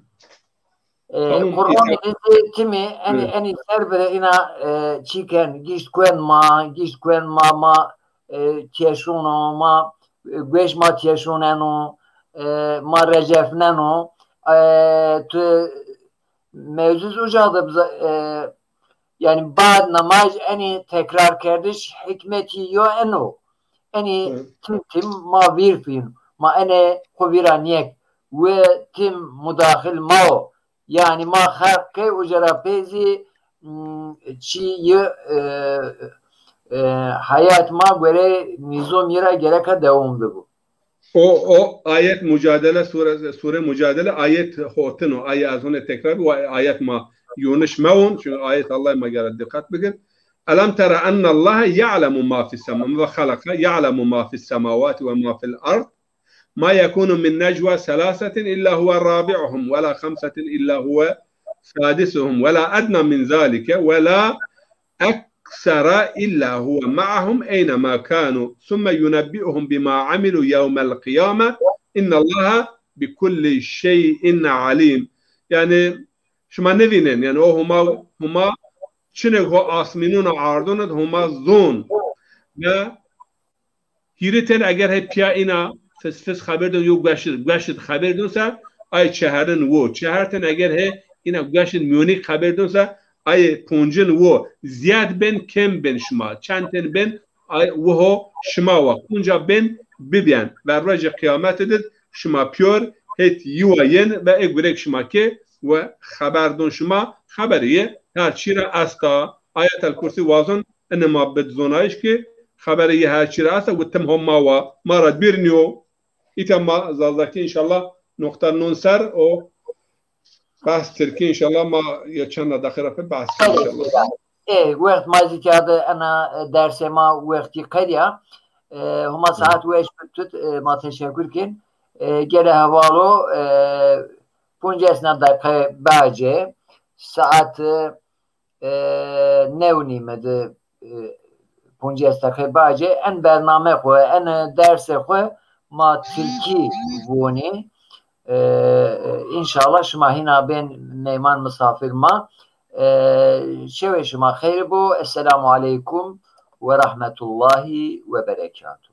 E, Tamam, Kur'an yeter. Enizi timi, eni, Evet. eni ser bire ina e, çiken, gişt kuen ma, gişt kuen ma, ma e, tieşuno, ma e, gueş ma tieşuneno, e, ma recefneno. E, tu mevzuz uca da bize, e, yani bad namaz eni tekrar kerdiş hikmeti yo eno. Eni Hı. tim tim ma vîr fîn, ma ene xo vîra niyek ve tim mudaxil ma o. Yani ma xelq ke uca ra pêzî m, çî yi e, e, hayat ma gore nizom yi ra gereka dewam bibu. O, o ayet Mücadele sure, sure Mücadele ayet hotin o. Ayet az hone tekrar bu ayet ma yoniş mewon. Çünkü ayet Allah ma gere dikkat bikir. Elem tera ennallaha ya'lemu ma fis sema ve halaka ya'lemu ma fis semawati ve ma fil ard. Ma yekunu min necwa selasetin illa huve rabi'uhum ve la hamsetin illa huve sadisuhum ve la edna min zalike ve la eksera illa huve ma'ahum eynema kanu, summe yunebbi'uhum bima amilu yevmel qiyame, innallaha bi kulli şeyin alim. Yani şima nivînen, yani o Huma, Huma çinek ho asmînon û ardon id Huma zon. Ve hîrê ten eger he piya ina fis fis xeber don, yo gueşid, gueşid xeber don se, ay çeherin wo. Çeher ten eger he ina gueşid miyonîk xeber don se, ay poncin wo. Ziyad ben, kem ben şima. Çend ten ben, ay wiho şima wa. Kunca ben, bibyen. Ve rocê qiyameti did şima piyor het yiwa yen ve ê gurek şima ke ve xeber don şima, xeberê ye her çî ra esta. Ayetel Kursi wazon, ene ma bid zonayış ki xeberê ye her çî ra esta, û tim ho ma wa, ma ra bir niyo. Îta ma Zazakî înşallah noqta non ser o behs Tirkî înşallah ma ya çend deqe ra pê behs kî înşallah. E, wext ma zî kerde ena e, dersê ma wextî qedîya. E, Huma saet weş bi tut, e, ma teşekkür kin. E, gere hevalo e, ponces deqe bace, saet e, e, new nîme de e, ponces deqe bace en bername xo, en dersê xo ma Tirkî vonî. E, e, înşallah şima hîna bên meyman misafir ma. E, şewê şima xeyr bo. Esselamu aleykum ve rahmetullahi ve berekatuhu.